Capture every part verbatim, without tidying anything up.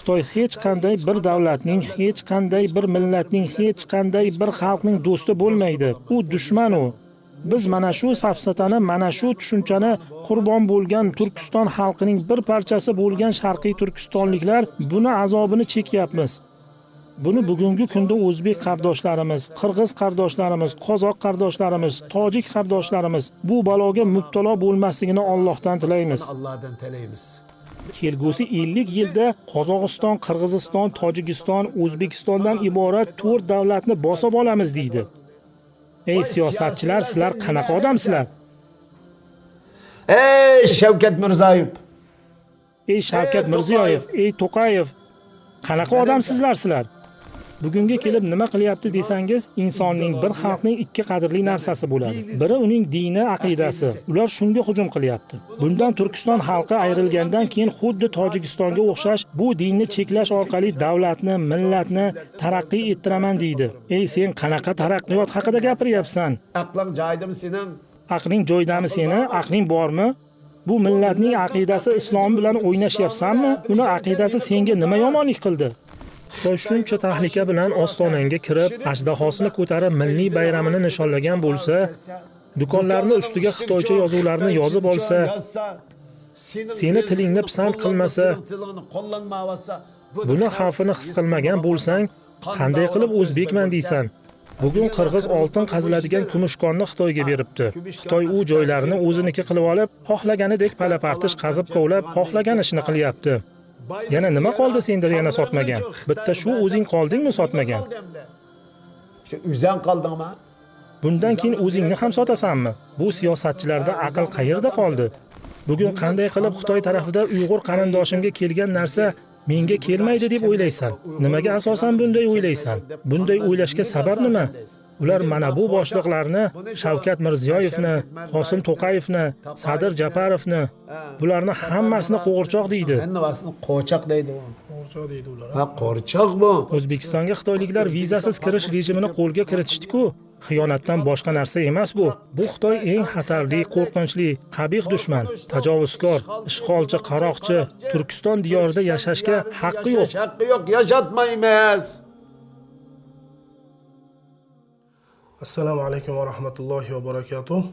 خىتاي ھېچ قانداي بىر دۆلەتنىڭ، ھېچ قانداي بىر مىللەتنىڭ، ھېچ قانداي بىر خەلقنىڭ دوستى بولمايدۇ. ئۇ دۈشمەن ئۇ. بىز مانا شۇ سەپسەتەنى، مانا شۇ چۈشەنچىنى قۇربان بولغان تۈركىستان خەلقىنىڭ بىر پارچىسى بولغان شەرقىي تۈركىستانلىقلار بۇنى ئازابىنى چېكىيەپمىز. بۇنى بۈگۈنكى كۈندە ئۆزبېك قارداشلىرىمىز، قىرغىز قارداشلىرىمىز، قازاق قارداشلىرىمىز، تاجىك قارداشلىرىمىز بۇ بالاغا مۇپتىلا بولماسلىقىنى ئاللاھتان تىلەيمىز. ئاللاھتان تىلەيمىز. كەلگۈسى ئەللىك يىلدا قازاقىستان، قىرغىزىستان، تاجىكىستان، ئۆزبېكىستاندىن ئىبارەت تۆت دۆلەتنى باسىپ ئالىمىز دەيدۇ. ئەي سىياسەتچىلەر، سىلەر قاناق ئادەمسىلەر؟ ئەي شەۋكەت مىرزىيۆف! ئەي شەۋكەت مىرزىيۆف، ئەي توقايېف، قاناق ئادەمسىزلەر سىلەر؟ بۈگۈنگە كېلىپ نېمە قىلياپتۇ دېسەڭىز، ئىنساننىڭ، بىر خەلقنىڭ ئىككى قەدىرلىك نەرسىسى بولىدۇ. بىرى ئۇنىڭ دىنى، ئەقىدەسى. ئۇلار شۇنىڭغا ھۇجۇم قىلياپتۇ. بۇندىن تۈركىستان خەلقى ئايرىلغاندىن كېيىن خۇددى تاجىكىستانغا ئوخشاش بۇ دىننى چەكلەش ئارقىلىق دۆلەتنى، مىللەتنى تەرەققىي ئەتتۈرىمەن دەيدۇ. ئەي سەن قاناق تەرەققىيات ھەققىدە گەپىريەپسەن؟ ئەقلىڭ جايىدىمۇ سېنىڭ؟ ئەقلىڭ جايىدىمۇ سېنىڭ؟ ئەقلىڭ بارمۇ؟ بۇ مىللەتنىڭ ئەقىدەسى ئىسلام بىلەن ئويناشياپسەنمۇ؟ ئۇنىڭ ئەقىدەسى سەنگە نېمە يامانلىق قىلدى؟ خىتاي شۇنچە تەھلىكە بىلەن ئاستانەڭگە كىرىپ، ئەجدىھاسىنى كۆتۈرۈپ، مىللىي بايرىمىنى نىشانلىغان بولسا، دۇكانلارنى ئۈستىگە خىتايچە يازۇۋلارنى يازىپ ئالسا، سېنى تىلىڭنى پىسەنت قىلمىسا، بۇنى خەۋپىنى ھېس قىلمىغان بولساڭ، قانداق قىلىپ ئۆزبېكمەن دەيسەن؟ بۈگۈن قىرغىز ئالتۇن قېزىلىدىغان كۈمۈش كاننى خىتايغا بېرىپتۇ. خىتاي ئۇ جايلارنى ئۆزىنىڭكى قىلىۋالىپ، خوھلىغىنىدەك پالا-پارتىش قازىپ كولاپ، خوھلىغان ئىشنى قىلياپتۇ. يەنە نېمە قالدى سەندە يەنە ساتمىغان؟ بىتتە شۇ ئۆزۈڭ قالدىڭمۇ ساتمىغان؟ شۇ ئۆزۈڭ قالدىڭمۇ؟ بۇندىن كېيىن ئۆزۈڭنى ھەم ساتاسەنمۇ؟ بۇ سىياسەتچىلەردە ئەقىل قەيەردە قالدى؟ بۈگۈن قانداق قىلىپ خىتاي تەرىپىدە ئۇيغۇر قېرىنداشىمغا كەلگەن نەرسە مەڭگە كەلمەيدۇ دەپ ئويلايسەن؟ نېمىگە ئاساسەن بۇنداق ئويلايسەن؟ بۇنداق ئويلاشقا سەۋەب نېمە؟ ئۇلار مانا بۇ باشلىقلارنى، شەۋكەت مىرزىيۆفنى، قاسىم توقايېۋنى، سادىر جاپاروۋنى، بۇلارنى ھەممىسىنى قوغۇرچاق دەيدۇ. ھەممىسىنى قوچاق دەيدۇ. قوغۇرچاق دەيدۇ ئۇلار. ھە، قوچاق بۇ. ئۆزبېكىستانغا خىتايلىقلار ۋىزاسىز كىرىش رېجىمىنى قولغا كىرىتىشتىكۇ. خىيانەتتىن باشقا نەرسە ئەمەس بۇ. بۇ خىتاي ئەڭ خەتەرلىك، قورقۇنچلۇق، قەبىھ دۈشمەن، تاجاۋۇزكار، ئىشغالچى، قاراقچى، تۈركىستان دىيارىدا ياشاشقا ھەققى يوق. ھەققى يوق، ياشاتمايمىز. ئەسسالامۇ ئەلەيكۇم ۋە رەھمەتۇللاھى ۋە بەرەكاتۇھ.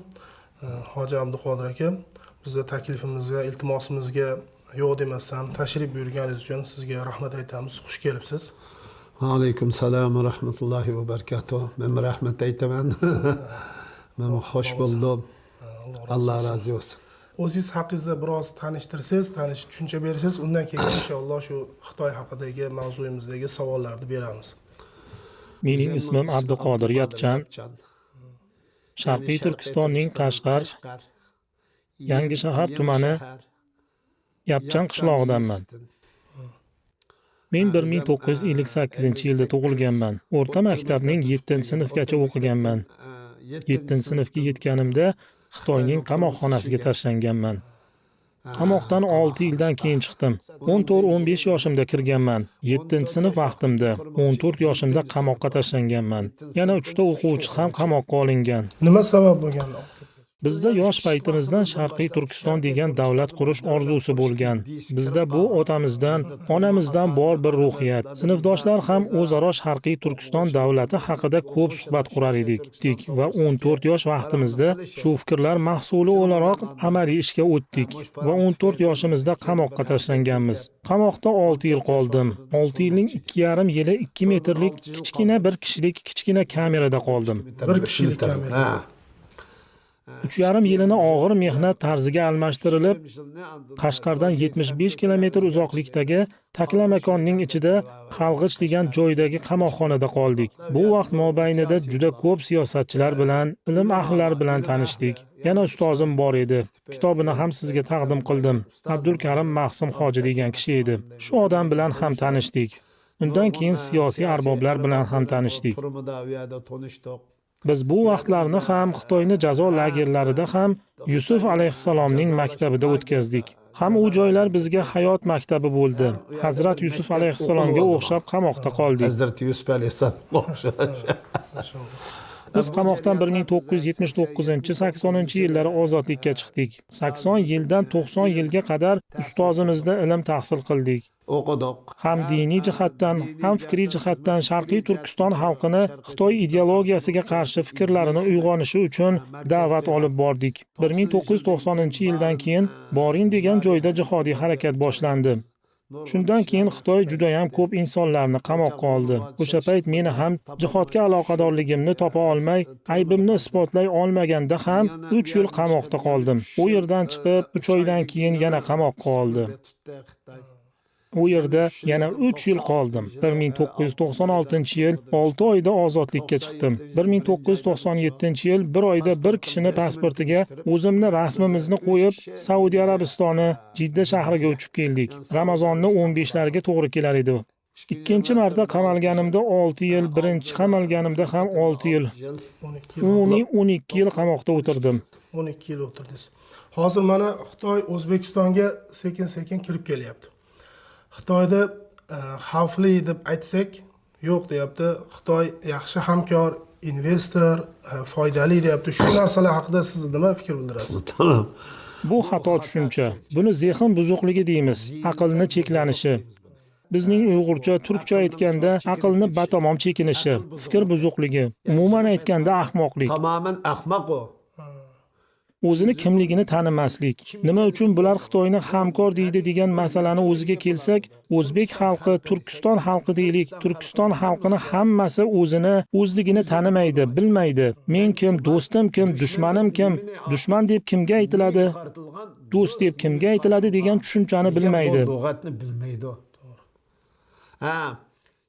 ئە، ھاجى ئابدۇقادىر ئاكا، بىزنىڭ تەكلىپىمىزگە، ئىلتىماسىمىزغا يوق دېمەستىن، تەشرىپ بۇيرۇغىنىڭىز ئۈچۈن سىزگە رەھمەت ئېيتىمىز. خۇش كېلىپسىز. ۋەئەلەيكۇم سالام ۋە رەھمەتۇللاھى ۋە بەرىكاتۇھ. مەنمۇ رەھمەت ئېيتىمەن. مەنمۇ خۇش بولدۇم. ئاللا رازى بولسۇن. ئۆزىڭىز ھەققىڭىزدە بىراز تونۇشتۇرسىز، تونۇش-، چۈشەنچە بېرىسىز. ئۇندىن كېيىن ئىنشائاللا شۇ خىتاي ھەققىدىكى ماۋزۇيىمىزدىكى ساۋاللارنى بېرىمىز. مېنىڭ ئىسمىم ئابدۇقادىر ياپچان. شەرقىي تۈركىستاننىڭ قەشقەر يەڭگىشەھەر تۈمەنى ياپچان قىشلاغىدانمەن. مەن بىر مىڭ توققۇز يۈز ئەللىك سەككىزىنچى يىلدا تۇغۇلغانمەن. ئورتا مەكتەپنىڭ يەتتىنچى سىنىپكىچە ئوقۇغانمەن. يەتتىنچى سىنىپكە يەتكىنىمدە خىتاينىڭ قاماقخانىسىغا تاشلانغانمەن. قاماقتىن ئالتە يىلدىن كېيىن چىقتىم. ئون تۆت، ئون بەش ياشىمدا كىرگەنمەن. يەتتىنچى سىنىپ ۋاقتىمدا، ئون تۆت ياشىمدا قاماققا تاشلانغانمەن. يەنە ئۈچتە ئوقۇغۇچى ھەم قاماققا ئالىنغان. نېمە سەۋەب بولغان؟ بىزدە ياش پەيتىمىزدىن شەرقىي تۈركىستان دېگەن دۆلەت قۇرۇش ئارزۇسى بولغان. بىزدە بۇ ئاتىمىزدىن، ئانىمىزدىن بار بىر روھىيەت. سىنىپداشلار ھەم ئۆزئارا شەرقىي تۈركىستان دۆلىتى ھەققىدە كۆپ سۆھبەت قۇرار ئىدۇق. ۋە ئون تۆت ياش ۋاقتىمىزدا شۇ پىكىرلەر مەھسۇلى ئولاراق ئەمەلىي ئىشقا ئۆتتۇق. ۋە ئون تۆت ياشىمىزدا قاماققا تاشلانغانمىز. قاماقتا ئالتە يىل قالدىم. ئالتە يىلنىڭ ئىككى يېرىم يىلى ئىككى مېتىرلىك كىچىككىنە بىر كىشىلىك كىچىككىنە كامېرىدا قالدىم. بىر كىشىلىك كامېرا. ھە. ئۈچ يېرىم يىلىنى ئاغىر مېھنەت تەرزىگە ئالماشتۇرۇلۇپ، قەشقەردىن يەتمىش بەش كىلومېتىر ئۇزاقلىقتىكى تەكلىماكاننىڭ ئىچىدە قالغىچ دېگەن جايدىكى قاماقخانىدا قالدۇق. بۇ ۋاقىت مابەينىدە جۈدە كۆپ سىياسەتچىلەر بىلەن، ئىلىم ئەھلىلەر بىلەن تانىشتۇق. يەنە ئۇستازىم بار ئىدى. كىتابىنى ھەم سىزگە تەقدىم قىلدىم. ئابدۇلكەرىم مەخسۇم ھاجى دېگەن كىشى ئىدى. شۇ ئادەم بىلەن ھەم تانىشتۇق. ئۇندىن كېيىن سىياسىي ئەربابلار بىلەن ھەم تانىشتۇق. بىز بۇ ۋاقىتلارنى ھەم خىتاينى جازا لاگېرلىرىدا ھەم يۈسۈف ئەلەيھىسسالامنىڭ مەكتىبىدە ئۆتكەزدۇق. ھەم ئۇ جايلار بىزگە ھايات مەكتىبى بولدى. ھەزرەت يۈسۈف ئەلەيھىسسالامغا ئوخشاپ قاماقتا قالدۇق. ھەزرەت يۈسۈف ئەلەيھىسسالامغا ئوخشاش. بىز قاماقتىن بىر مىڭ توققۇز يۈز يەتمىش توققۇزىنچى، سەكسىنىنچى يىللىرى ئازادلىققا چىقتۇق. سەكسەن يىلدىن توقسان يىلغا قەدەر ئۇستازىمىزدا ئىلىم تەھسىل قىلدۇق. ئوقۇدۇق. ھەم دىنىي جەھەتتىن، ھەم پىكرىي جەھەتتىن شەرقىي تۈركىستان خەلقىنى خىتاي ئىدېئولوگىيەسىگە قارشى پىكىرلىرىنى ئويغىنىشى ئۈچۈن دەۋەت ئېلىپ باردۇق. بىر مىڭ توققۇز يۈز توقسانىنچى يىلدىن كېيىن بارىن دېگەن جايدا جىھادىي ھەرىكەت باشلاندى. شۇندىن كېيىن خىتاي جۇدايام كۆپ ئىنسانلارنى قاماققا ئالدى. ئوشا پەيت مېنى ھەم جىھادقا ئالاقىدارلىقىمنى تاپا ئالماي، ئەيبىمنى ئىسپاتلاي ئالمىغاندا ھەم ئۈچ يىل قاماقتا قالدىم. ئۇ يەردىن چىقىپ، ئۈچ ئايدىن كېيىن يەنە قاماققا ئالدى. ئۇ يەردە يەنە ئۈچ يىل قالدىم. بىر مىڭ توققۇز يۈز توقسان ئالتىنچى يىل ئالتە ئايدا ئازادلىققا چىقتىم. بىر مىڭ توققۇز يۈز توقسان يەتتىنچى يىل بىر ئايدا بىر كىشىنى پاسپورتىغا ئۆزۈمنى رەسىمىمىزنى قويۇپ، سەئۇدى ئەرەبىستانى، جىددە شەھىرىگە ئۇچۇپ كەلدۇق. رامازاننى ئون بەشلەرگە توغرا كېلەر ئىدى. ئىككىنچى مەرتە قامالغىنىمدا ئالتە يىل، بىرىنچى قامالغىنىمدا ھەم ئالتە يىل. ئومۇمىي ئون ئىككى يىل قاماقتا ئولتۇردۇم. ئون ئىككى يىل ئولتۇردىڭىز. ھازىر مانا خىتاي ئۆزبېكىستانغا سەكىن-سەكىن كىرىپ كېلىۋاتىدۇ. خىتايدا، ئە، خەۋپلىك دەپ ئېيتساق، يوق دەيتتى. خىتاي ياخشى ھەمكار، ئىنۋېستور، ئە، پايدىلىق دەيتتى. شۇ نەرسىلەر ھەققىدە سىز نېمە پىكىر بىلدۈرەسىز؟ بۇ خاتا چۈشەنچە. بۇنى زېھىن بۇزۇقلۇقى دەيمىز، ئەقىلنى چەكلىنىشى. بىزنىڭ ئۇيغۇرچە، تۈركچە ئېيتقاندا، ئەقىلنى باتامام چېكىنىشى، پىكىر بۇزۇقلۇقى، ئومۇمەن ئېيتقاندا، ئەخمەقلىق. تامامەن ئەخمەق ئۇ. ئۆزىنى كىملىكىنى تانىماسلىق. نېمە ئۈچۈن بۇلار خىتاينى ھەمكار دەيدۇ دېگەن مەسىلىنى ئۆزىگە كەلسەك، ئۆزبېك خەلقى، تۈركىستان خەلقى دەيلىك، تۈركىستان خەلقىنى ھەممىسى ئۆزىنى، ئۆزلۈكىنى تانىمايدۇ، بىلمەيدۇ. مەن كىم، دوستۇم كىم، دۈشمىنىم كىم، دۈشمەن دەپ كىمگە ئېيتىلىدۇ، دوست دەپ كىمگە ئېيتىلىدۇ دېگەن چۈشەنچىنى بىلمەيدۇ. لۇغەتنى بىلمەيدۇ. ھە.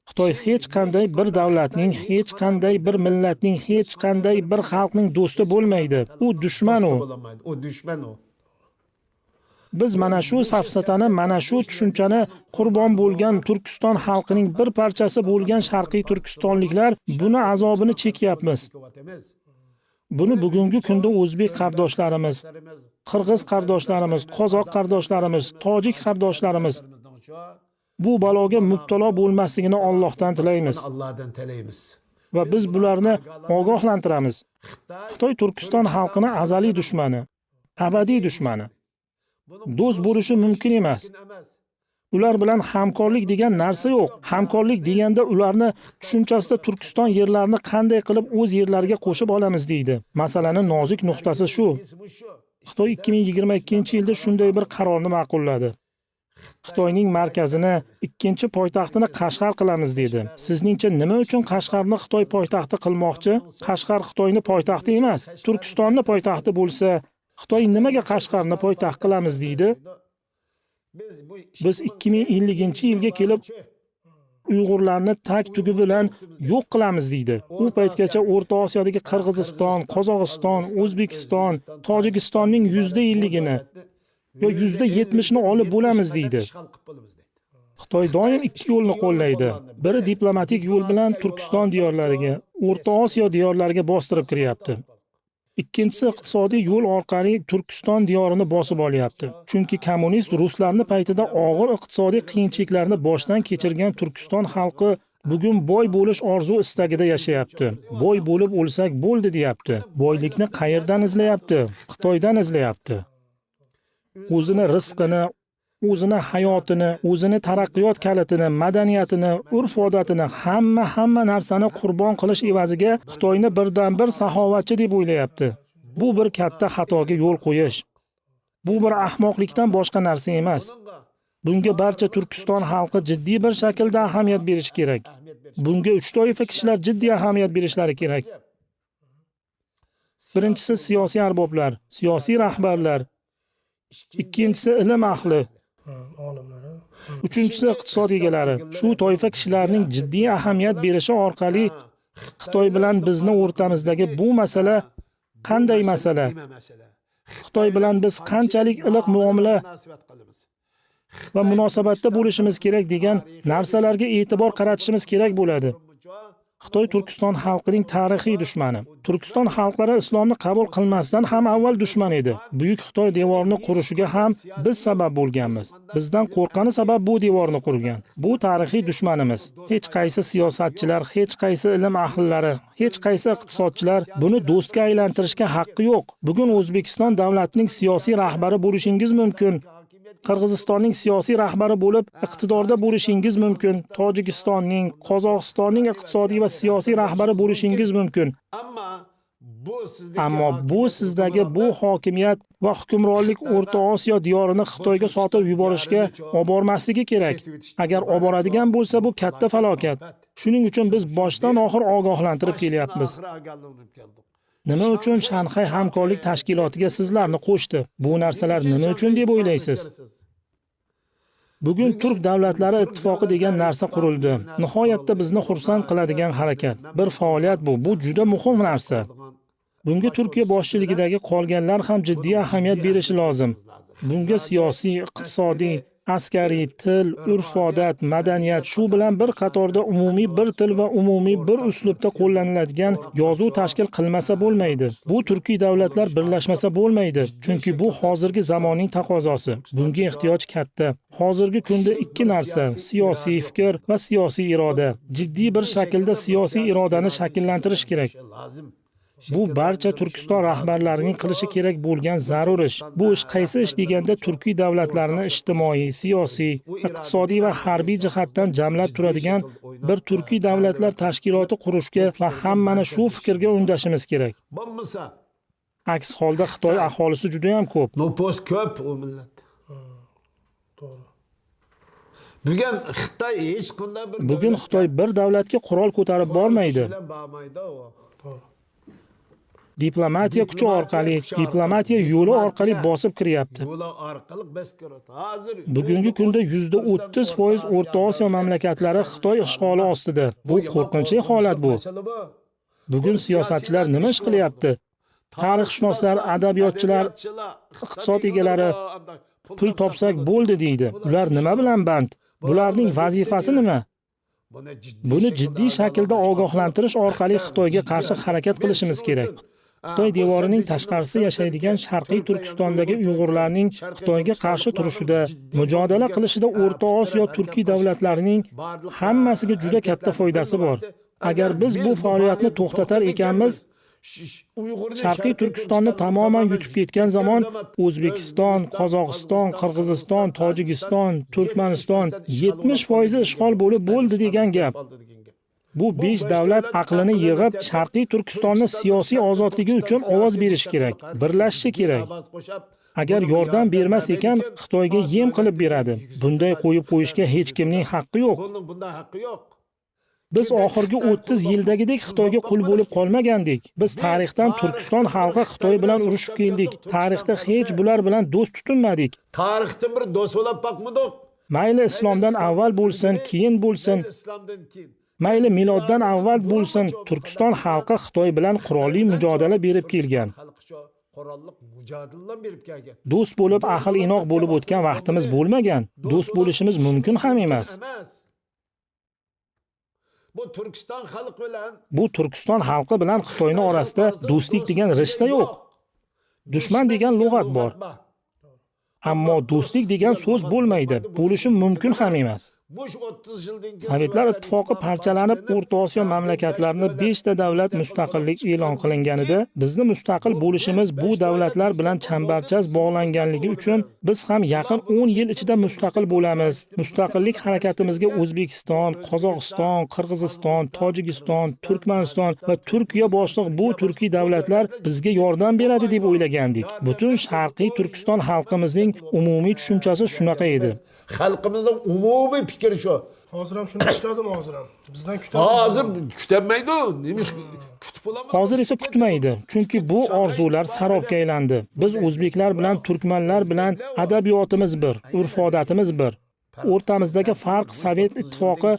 خىتاي ھېچ قانداق بىر دۆلەتنىڭ، ھېچ قانداق بىر مىللەتنىڭ، ھېچ قانداق بىر خەلقنىڭ دوستى بولمايدۇ. ئۇ دۈشمەن ئۇ. دوستى بولمايدۇ. ئۇ دۈشمەن ئۇ. بىز مانا شۇ سەپسەتەنى، مانا شۇ چۈشەنچىنى قۇربان بولغان تۈركىستان خەلقىنىڭ بىر پارچىسى بولغان شەرقىي تۈركىستانلىقلار بۇنى ئازابىنى چېكىيەپمىز. بۇنى بۈگۈنكى كۈندە ئۆزبېك قارداشلىرىمىز، قىرغىز قارداشلىرىمىز، قازاق قارداشلىرىمىز، تاجىك قارداشلىرىمىز بۇ بالاغا مۇپتىلا بولماسلىقىنى ئاللاھتىن تىلەيمىز. ئاللاھتىن تىلەيمىز. ۋە بىز بۇلارنى ئاگاھلاندۇرىمىز. خىتاي تۈركىستان خەلقىنىڭ ئەزەلىي دۈشمىنى، ئەبەدىي دۈشمىنى. دوست بولۇشى مۇمكىن ئەمەس. ئۇلار بىلەن ھەمكارلىق دېگەن نەرسە يوق. ھەمكارلىق دېگەندە ئۇلارنى چۈشەنچىسىدە تۈركىستان يەرلىرىنى قانداق قىلىپ ئۆز يەرلىرىگە قوشۇپ ئالىمىز دەيدۇ. مەسىلىنىڭ نازۇك نۇقتىسى شۇ. خىتاي ئىككى مىڭ يىگىرمە ئىككىنچى يىلدا شۇنداق بىر قارارنى ماقۇللىدى. خىتاينىڭ مەركىزىنى، ئىككىنچى پايتەختىنى قەشقەر قىلىمىز دېدى. سىزنىڭچە نېمە ئۈچۈن قەشقەرنى خىتاي پايتەختى قىلماقچى؟ قەشقەر خىتاينىڭ پايتەختى ئەمەس، تۈركىستاننىڭ پايتەختى بولسا، خىتاي نېمىگە قەشقەرنى پايتەخت قىلىمىز دەيدۇ؟ بىز ئىككى مىڭ ئەللىكىنچى يىلغا كېلىپ ئۇيغۇرلارنى تەك تۈگى بىلەن يوق قىلىمىز دەيدۇ. ئۇ پەيتكىچە ئورتا ئاسىيادىكى قىرغىزىستان، قازاقىستان، ئۆزبېكىستان، تاجىكىستاننىڭ يۈزدە ئەللىكىنى ۋە يۈزدە يەتمىشىنى ئالىپ بولىمىز دەيدۇ. خىتاي دائىم ئىككى يولنى قوللايدۇ. بىرى دىپلوماتىك يول بىلەن تۈركىستان دىيارلىرىگە، ئورتا ئاسىيا دىيارلىرىگە باستۇرۇپ كىرىيەپتۇ. ئىككىنچىسى ئىقتىسادىي يول ئارقىلىق تۈركىستان دىيارىنى باسىپ ئالياپتۇ. چۈنكى كوممۇنىست رۇسلارنى پەيتىدە ئاغىر ئىقتىسادىي قىيىنچىلىقلارنى باشتىن كەچۈرگەن تۈركىستان خەلقى بۈگۈن باي بولۇش ئارزۇ ئىستەكىدە ياشاياپتۇ. باي بولۇپ ئۆلسەك بولدى دەيەپتۇ. بايلىقنى قەيەردىن ئىزلەيەپتۇ؟ خىتايدىن ئىزلەيەپتۇ. ئۆزىنى رىزقىنى، ئۆزىنى ھاياتىنى، ئۆزىنى تەرەققىيات كەلتىنى، مەدەنىيەتىنى، ئۆرپ-ئادەتىنى، ھەممە، ھەممە نەرسىنى قۇربان قىلىش ئەۋەزىگە خىتاينى بىردىنبىر ساخاۋەتچى دەپ ئويلايەپتۇ. بۇ بىر كاتتا خاتاغا يول قويۇش. بۇ بىر ئەخمەقلىقتىن باشقا نەرسە ئەمەس. بۇنىڭغا بارچە تۈركىستان خەلقى جىددىي بىر شەكىلدە ئەھمىيەت بېرىشى كېرەك. بۇنىڭغا ئۈچ تائىپە كىشىلەر جىددىي ئەھمىيەت بېرىشلىرى كېرەك. بىرىنچىسى سىياسىي ئەربابلار، سىياسىي رەھبەرلەر. ئىككىنچىسى ئىلىم ئەھلى. ئۈچىنچىسى ئىقتىساد ئىگىلىرى. شۇ تائىپە كىشىلەرنىڭ جىددىي ئەھمىيەت بېرىشى ئارقىلىق خىتاي بىلەن بىزنىڭ ئورتىمىزدىكى بۇ مەسىلە قانداق مەسىلە؟ خىتاي بىلەن بىز قانچىلىك ئىلىق مۇئامىلە ۋە مۇناسىۋەتتە بولۇشىمىز كېرەك دېگەن نەرسىلەرگە ئېتىبار قارىتىشىمىز كېرەك بولىدۇ. خىتاي تۈركىستان خەلقىنىڭ تارىخىي دۈشمىنى. تۈركىستان خەلقلىرى ئىسلامنى قەبۇل قىلماستىن ھەم ئەۋۋەل دۈشمەن ئىدى. بۈيۈك خىتاي دىۋارىنى قۇرۇشىغا ھەم بىز سەۋەب بولغانمىز. بىزدىن قورققىنى سەۋەب بۇ دىۋارنى قۇرغان. بۇ تارىخىي دۈشمىنىمىز. ھېچ قايسى سىياسەتچىلەر، ھېچ قايسى ئىلىم ئەھلىلىرى، ھېچ قايسى ئىقتىسادچىلار بۇنى دوستقا ئايلاندۇرۇشقا ھەققى يوق. بۈگۈن ئۆزبېكىستان دۆلىتىنىڭ سىياسىي رەھبىرى بولۇشىڭىز مۇمكىن. قىرغىزىستاننىڭ سىياسىي رەھبىرى بولۇپ ئىقتىداردا بولۇشىڭىز مۇمكىن. توجىكىستاننىڭ، قازاقىستاننىڭ ئىقتىسادىي ۋە سىياسىي رەھبىرى بولۇشىڭىز مۇمكىن. ئەمما بۇ سىزدەكى بۇ ھاكىمىيەت ۋە ھۆكۈمرانلىق ئورتا ئاسىيو دىيارىنى خىتايغا ساتىپ يۇبورۇشقا ئاپارماسلىقى كېرەك. ئەگەر ئاپارىدىغان بولسا، بۇ كاتتا پالاكەت. شۇنىڭ ئۈچۈن بىز باشتان ئاخىر ئاگاھلانتىرىپ كېلىۋاتىمىز. نېمە ئۈچۈن شاڭخەي ھەمكارلىق تەشكىلاتىغا سىزلەرنى قوشتى؟ بۇ نەرسىلەر نېمە ئۈچۈن دەپ ئويلايسىز؟ بۈگۈن تۈرك دۆلەتلەر ئىتتىپاقى دېگەن نەرسە قۇرۇلدى. ناھايەتتە بىزنى خۇرسەن قىلىدىغان ھەرىكەت. بىر پائالىيەت بۇ. بۇ جۈدە مۇھىم نەرسە. بۇنىڭغا تۈركىيە باشچىلىقىدىكى قالغانلار ھەم جىددىي ئەھمىيەت بېرىشى لازىم. بۇنىڭغا سىياسىي، ئىقتىسادىي، ئەسكەرىي، تىل، ئۆرپ-ئادەت، مەدەنىيەت، شۇ بىلەن بىر قاتاردا ئومۇمىي بىر تىل ۋە ئومۇمىي بىر ئۇسلۇبتا قوللىنىلىدىغان يازۇ تەشكىل قىلمىسا بولمايدۇ. بۇ تۈركىي دۆلەتلەر بىرلەشمىسە بولمايدۇ، چۈنكى بۇ ھازىرقى زاماننىڭ تەقەززاسى. بۇنىڭغا ئېھتىياج كاتتا. ھازىرقى كۈندە ئىككى نەرسە، سىياسىي پىكىر ۋە سىياسىي ئىرادە. جىددىي بىر شەكىلدە سىياسىي ئىرادىنى شەكىللەندۈرۈش كېرەك. بۇ بارچە تۈركىستان رەھبەرلىرىنىڭ قىلىشى كېرەك بولغان زەرۇر ئىش. بۇ ئىش قايسى ئىش دېگەندە، تۈركىي دۆلەتلەرنى ئىجتىمائىي، سىياسىي، ئىقتىسادىي ۋە ھەربىي جەھەتتىن جەملەپ تۇرىدىغان بىر تۈركىي دۆلەتلەر تەشكىلاتى قۇرۇشقا ۋە ھەممىنى شۇ پىكىرگە ئۈندەشىمىز كېرەك. بولمىسا، ئەكس ھالدا خىتاي ئاھالىسى جۈدەيەم كۆپ. نوپۇس كۆپ ئۇ مىللەت. توغرا. بۈگۈن خىتاي ھېچقانداق بىر بۈگۈن دۆلەتكە خىتاي بىر دۆلەتكە قورال كۆتۈرۈپ بارمايدۇ. بارمايدۇ ئۇ. توغرا. دىپلوماتىيە كۈچى ئارقىلىق، دىپلوماتىيە يولى ئارقىلىق باسىپ كىرىيەپتى. يولى ئارقىلىق باسىپ كىرىيەپتى. ھازىر بۈگۈنكى كۈندە يۈزدە ئوتتۇز پائىز ئورتا ئاسىيو مەملىكەتلىرى خىتاي ئىشغالى ئاستىدا. بۇ قورقۇنچلۇق ھالەت بۇ. بۈگۈن سىياسەتچىلەر نېمە ئىش قىلىۋاتىدۇ؟ تارىخشۇناسلار، ئەدەبىياتچىلار، ئىقتىساد ئىگىلىرى، پۇل تاپساق بولدى دەيدۇ. ئۇلار نېمە بىلەن بەند؟ بۇلارنىڭ ۋەزىپىسى نېمە؟ بۇنى جىددىي شەكىلدە ئاگاھلاندۇرۇش ئارقىلىق خىتايغا قارشى ھەرىكەت قىلىشىمىز كېرەك. خىتاي دىۋارىنىڭ تاشقىرىسىدا ياشايدىغان شەرقىي تۈركىستاندىكى ئۇيغۇرلارنىڭ خىتايغا قارشى تۇرۇشىدا، مۇجادىلە قىلىشىدا ئورتا ئاسىيو تۈركىي دۆلەتلەرنىڭ ھەممىسىگە جۈدە كاتتا پايدىسى بار. ئەگەر بىز بۇ پائالىيەتنى توختىتار ئىكەنمىز، شەرقىي تۈركىستاننى تامامەن يۇتۇپ كەتكەن زامان ئۆزبېكىستان، قازاقىستان، قىرغىزىستان، تاجىكىستان، تۈركمەنىستان يەتمىش پائىزى ئىشغال بولۇپ بولدى دېگەن گەپ. بۇ بەش دۆلەت ئەقلىنى يىغىپ، شەرقىي تۈركىستاننى سىياسىي ئازادلىقى ئۈچۈن ئاۋاز بېرىشى كېرەك، بىرلەشىشى كېرەك. ئەگەر ياردەم بەرمەس ئىكەن، خىتايغا يەم قىلىپ بېرىدۇ. بۇنداق قويۇپ قويۇشقا ھېچكىمنىڭ ھەققى يوق. بىز ئاخىرقى ئوتتۇز يىلدىكىدەك خىتايغا قۇل بولۇپ قالمىغانىدۇق. بىز تارىختىن تۈركىستان خەلقى خىتاي بىلەن ئۇرۇشۇپ كەلدۇق. تارىختا ھېچ بۇلار بىلەن دوست تۇتۇلمىدۇق. تارىختا بىر دوست بولۇپ باقمىدۇق. مەيلى ئىسلامدىن ئاۋۋال بولسۇن، كېيىن بولسۇن، مەيلى مىلادتىن ئاۋۋال بولسۇن، تۈركىستان خەلقى خىتاي بىلەن قوراللىق مۇجادىلە بېرىپ كەلگەن. دوست بولۇپ، ئەقىل ئىناق بولۇپ ئۆتكەن ۋاقتىمىز بولمىغان. دوست بولۇشىمىز مۇمكىن ھەم ئەمەس. بۇ تۈركىستان خەلقى بىلەن، بۇ تۈركىستان خەلقى بىلەن خىتاينىڭ ئارىسىدا دوستلۇق دېگەن رىشتە يوق. دۈشمەن دېگەن لۇغەت بار. ئەمما دوستلۇق دېگەن سۆز بولمايدۇ، بولۇشى مۇمكىن ھەم ئەمەس. سوۋېتلار ئىتتىپاقى پارچىلىنىپ، ئورتا ئاسىيو مەملىكەتلىرىنى بەشتە دۆلەت مۇستەقىللىك ئېلان قىلىنغانىدا، بىزنى مۇستەقىل بولۇشىمىز بۇ دۆلەتلەر بىلەن چەمبەرچاس باغلانغانلىقى ئۈچۈن، بىز ھەم يېقىن ئون يىل ئىچىدە مۇستەقىل بولىمىز. مۇستەقىللىق ھەرىكىتىمىزگە ئۆزبېكىستان، قازاقىستان، قىرغىزىستان، تاجىكىستان، تۈركمەنىستان ۋە تۈركىيە باشلىق بۇ تۈركىي دۆلەتلەر بىزگە ياردەم بېرىدۇ دەپ ئويلىغانىدۇق. پۈتۈن شەرقىي تۈركىستان خەلقىمىزنىڭ ئومۇمىي چۈشەنچىسى شۇناقا ئىدى. خەلقىمىزنىڭ ئومۇمىي پىكرى شۇ. ھازىر ھەم شۇنى كۈتەدىم، ھازىر ھەم. بىزدىن كۈتەدىم. ھازىر كۈتەلمەيدۇ. نېمە ئىش كۈتۈپ بولامدۇ؟ ھازىر ئىسە كۈتمەيدۇ. چۈنكى بۇ ئارزۇلار سەرابقا ئايلاندى. بىز ئۆزبېكلەر بىلەن تۈركمەنلەر بىلەن ئەدەبىياتىمىز بىر، ئۆرپ-ئادەتىمىز بىر. ئورتىمىزدىكى پەرق سوۋېت ئىتتىپاقى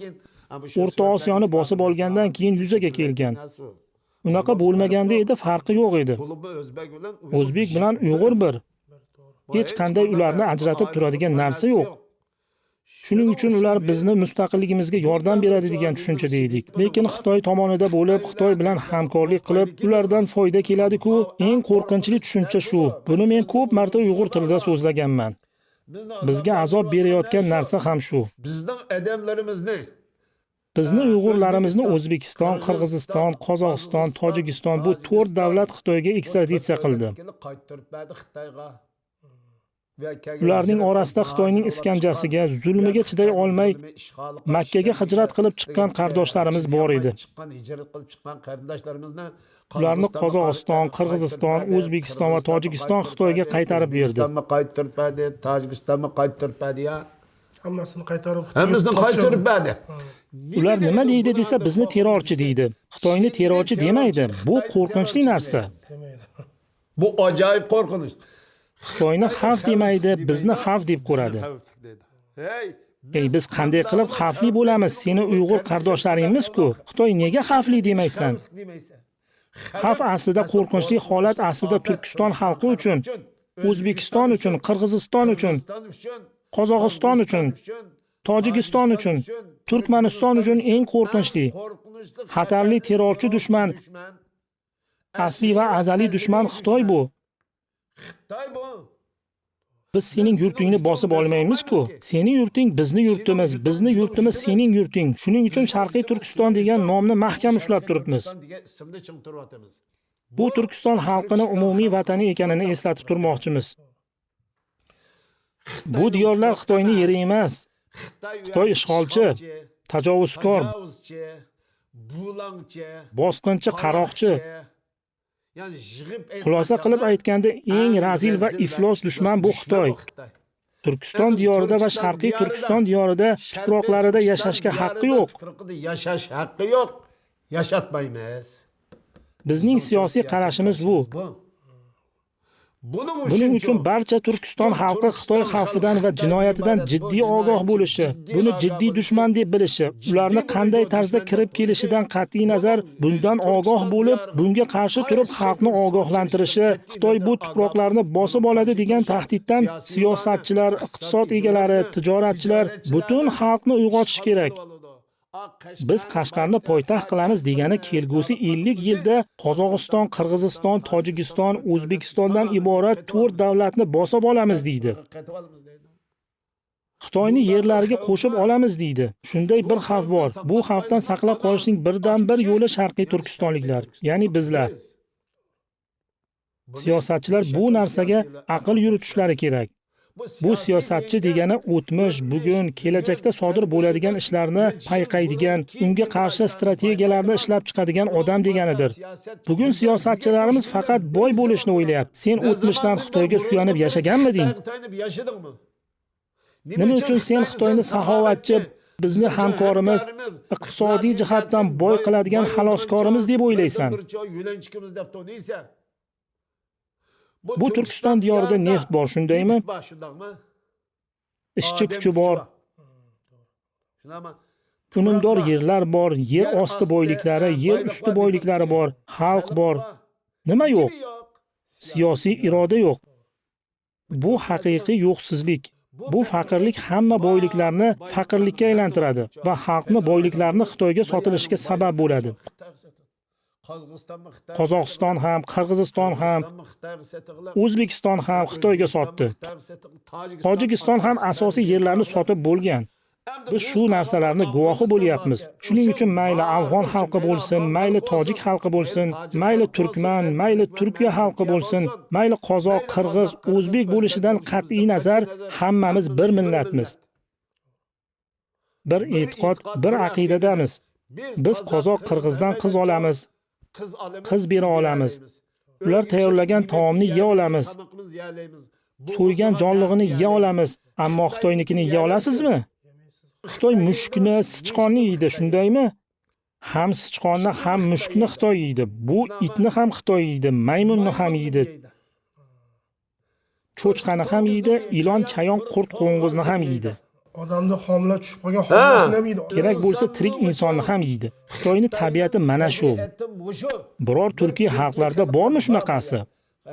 ئورتا ئاسىيونى باسىپ ئالغاندىن كېيىن يۈزىگە كەلگەن. ئۇناقا بولمىغاندا ئىدى، پەرقى يوق ئىدى. ئۆزبېك بىلەن ئۇيغۇر بىر. ھېچ قانداق ئۇلارنى ئاجرىتىپ تۇرىدىغان نەرسە يوق. شۇنىڭ ئۈچۈن ئۇلار بىزنى مۇستەقىللىكىمىزگە ياردەم بېرىدۇ دېگەن چۈشەنچىدە ئىدۇق. لېكىن خىتاي تامونىدا بولۇپ، خىتاي بىلەن ھەمكارلىق قىلىپ، ئۇلاردىن پايدا كېلىدىكۇ، ئەڭ قورقۇنچلۇق چۈشەنچە شۇ. بۇنى مەن كۆپ مەرتە ئۇيغۇر تىلىدا سۆزلىگەنمەن. بىزگە ئازاب بېرىۋاتقان نەرسە ھەم شۇ. بىزنىڭ ئادەملىرىمىزنى، بىزنىڭ ئۇيغۇرلىرىمىزنى ئۆزبېكىستان، قىرغىزىستان، قازاقىستان، تاجىكىستان، بۇ تۆت دۆلەت خىتايغا ئېكسترادىتسىيە قىلدى. قايتۇرۇپ بەردى خىتايغا. ئۇلارنىڭ ئارىسىدا خىتاينىڭ ئىسكەنجەسىگە، زۇلمىغا چىداي ئالماي، مەككىگە ھىجرەت قىلىپ چىققان قېرىنداشلىرىمىز بار ئىدى. ئۇلارنى قازاقىستان، قىرغىزىستان، ئۆزبېكىستان ۋە توجىكىستان خىتايغا قايتۇرۇپ بەردى. قىرغىزىستانمۇ قايتۇرۇپ بەردى، تاجىكىستانمۇ قايتۇرۇپ بەردى، يا. ھەممىسىنى قايتۇرۇپ، ھەممىسىنى قايتۇرۇپ بەردى. ئۇلار نېمە دەيدۇ دېسە، بىزنى تېررورچى دەيدۇ. خىتاينى تېررورچى دېمەيدۇ. بۇ قورقۇنچلۇق نەرسە. بۇ ئاجايىپ قورقۇنچ. خىتاينى خەۋپ دېمەيدۇ، بىزنى خەۋپ دەپ كۆرىدۇ. ھەي، بىز قانداق قىلىپ خەۋپلىك بولىمىز؟ سېنى ئۇيغۇر قېرىنداشلىرىڭمىزكۇ. خىتاي نېگە خەۋپلىك دېمەيسەن؟ خەۋپ ئاستىدا، قورقۇنچلۇق ھالەت ئاستىدا تۈركىستان خەلقى ئۈچۈن، ئۆزبېكىستان ئۈچۈن، قىرغىزىستان ئۈچۈن، قازاقىستان ئۈچۈن، توجىكىستان ئۈچۈن، تۈركمەنىستان ئۈچۈن ئەڭ قورقۇنچلۇق، خەتەرلىك تېررورچى دۈشمەن، ئەسلىي ۋە ئەزەلىي دۈشمەن خىتاي بۇ. بىز سېنىڭ يۇرتۇڭنى باسىپ ئالمايمىزكۇ. سېنىڭ يۇرتۇڭ بىزنىڭ يۇرتىمىز، بىزنىڭ يۇرتىمىز سېنىڭ يۇرتۇڭ. شۇنىڭ ئۈچۈن شەرقىي تۈركىستان دېگەن نامنى مەھكەم ئۇشلاپ تۇرۇپمىز. بۇ تۈركىستان خەلقىنىڭ ئومۇمىي ۋەتىنى ئىكەنلىكىنى ئەسلىتىپ تۇرماقچىمىز. بۇ دىيارلار خىتاينىڭ يېرى ئەمەس. خىتاي ئىشغالچى، تاجاۋۇزكار، بۇلاڭچى، باسقۇنچى، قاراقچى. خۇلاسە قىلىپ ئېيتقاندا، ئەڭ رەزىل ۋە ئىپلاس دۈشمەن بۇ خىتاي. تۈركىستان دىيارىدا ۋە شەرقىي تۈركىستان دىيارىدا، تۇپراقلىرىدا ياشاشقا ھەققى يوق. ياشاش ھەققى يوق. ياشاتمايمىز. بىزنىڭ سىياسىي قارىشىمىز بۇ. بۇنىڭ ئۈچۈن بارچە تۈركىستان خەلقى خىتاي خەۋپىدىن ۋە جىنايىتىدىن جىددىي ئاگاھ بولۇشى، بۇنى جىددىي دۈشمەن دەپ بىلىشى، ئۇلارنى قانداق تەرزدە كىرىپ كېلىشىدىن قەتئىينەزەر، بۇندىن ئاگاھ بولۇپ، بۇنىڭغا قارشى تۇرۇپ خەلقنى ئاگاھلاندۇرۇشى، خىتاي بۇ تۇپراقلارنى باسىپ ئالىدۇ دېگەن تەھدىتتىن سىياسەتچىلەر، ئىقتىساد ئىگىلىرى، تىجارەتچىلەر، پۈتۈن خەلقنى ئويغىتىشى كېرەك. بىز قەشقەرنى پايتەخت قىلىمىز دېگەنى كەلگۈسى ئەللىك يىلدا قازاقىستان، قىرغىزىستان، توجىكىستان، ئۆزبېكىستاندىن ئىبارەت تۆت دۆلەتنى باسىپ ئالىمىز دەيدۇ. خىتاينى يەرلىرىگە قوشۇپ ئالىمىز دەيدۇ. شۇنداق بىر خەۋپ بار. بۇ خەۋپتىن ساقلاپ قېلىشنىڭ بىردىنبىر يولى شەرقىي تۈركىستانلىقلار، يەنى بىزلەر. سىياسەتچىلەر بۇ نەرسىگە ئەقىل يۈرۈتۈشلىرى كېرەك. بۇ سىياسەتچى دېگەنى ئۆتمۈش، بۈگۈن، كېلەچەكتە سادىر بولىدىغان ئىشلارنى پايقايدىغان، ئۇنىڭغا قارشى ئىستراتېگىيەلەرنى ئىشلەپ چىقىدىغان ئادەم دېگەنىدۇر. بۈگۈن سىياسەتچىلىرىمىز پەقەت باي بولۇشنى ئويلاپ، سەن ئۆتمۈشتىن خىتايغا سۇيانىپ ياشىغانمىدىڭ؟ نېمە ئۈچۈن سەن خىتاينى ساخاۋەتچى، بىزنى ھەمكارىمىز، ئىقتىسادىي جەھەتتىن باي قىلىدىغان خالاسكارىمىز دەپ ئويلايسەن؟ بۇ تۈركىستان دىيارىدا نېفىت بار، شۇندايمۇ؟ ئىشچى كۈچى بار. ئۈنۈمدار يەرلەر بار، يەر ئاستى بايلىقلىرى، يەر ئۈستى بايلىقلىرى بار، خەلق بار. نېمە يوق؟ سىياسىي ئىرادە يوق. بۇ ھەقىقىي يوقسۇزلۇق. بۇ پەقىرلىك ھەممە بايلىقلارنى پەقىرلىككە ئايلاندۇرىدۇ ۋە خەلقنى بايلىقلارنى خىتايغا ساتىلىشىغا سەۋەب بولىدۇ. قازاقىستان ھەم، قىرغىزىستان ھەم، ئۆزبېكىستان ھەم خىتايغا ساتتى. توجىكىستان ھەم ئاساسىي يەرلەرنى ساتىپ بولغان. بىز شۇ نەرسىلەرنى گۇۋاھى بولۇۋاتىمىز. شۇنىڭ ئۈچۈن مەيلى ئافغان خەلقى بولسۇن، مەيلى تاجىك خەلقى بولسۇن، مەيلى تۈركمەن، مەيلى تۈركىيە خەلقى بولسۇن، مەيلى قازاق، قىرغىز، ئۆزبېك بولۇشىدىن قەتئىينەزەر، ھەممىمىز بىر مىللەتمىز. بىر ئېتىقاد، بىر ئەقىدىدىمىز. بىز قازاق، قىرغىزدىن قىز ئالىمىز، قىز بېرە ئالىمىز. ئۇلار تەييارلىغان تائامنى يېيە ئالىمىز. سويغان جانلىقىنى يېيە ئالىمىز. ئەمما خىتاينىڭكىنى يېيە ئالاسىزمۇ؟ خىتاي مۈشۈكنى، سىچقاننى يەيدۇ، شۇندايمۇ؟ ھەم سىچقاننى، ھەم مۈشۈكنى خىتاي يەيدۇ. بۇ ئىتنى ھەم خىتاي يەيدۇ، مەيمۇننى ھەم يەيدۇ. چوچقىنى ھەم يەيدۇ، ئىلان، چايان، قۇرت، قوڭغۇزنى ھەم يەيدۇ. ئادەمدە خاملا چۈشۈپ قالغان خاملىسىنى ھەم يەيدۇ. كېرەك بولسا تىرىك ئىنساننى ھەم يەيدۇ. خىتاينىڭ تەبىئىتى مانا شۇ. بىرەر تۈركىي خەلقلەردە بارمۇ شۇناقاسى؟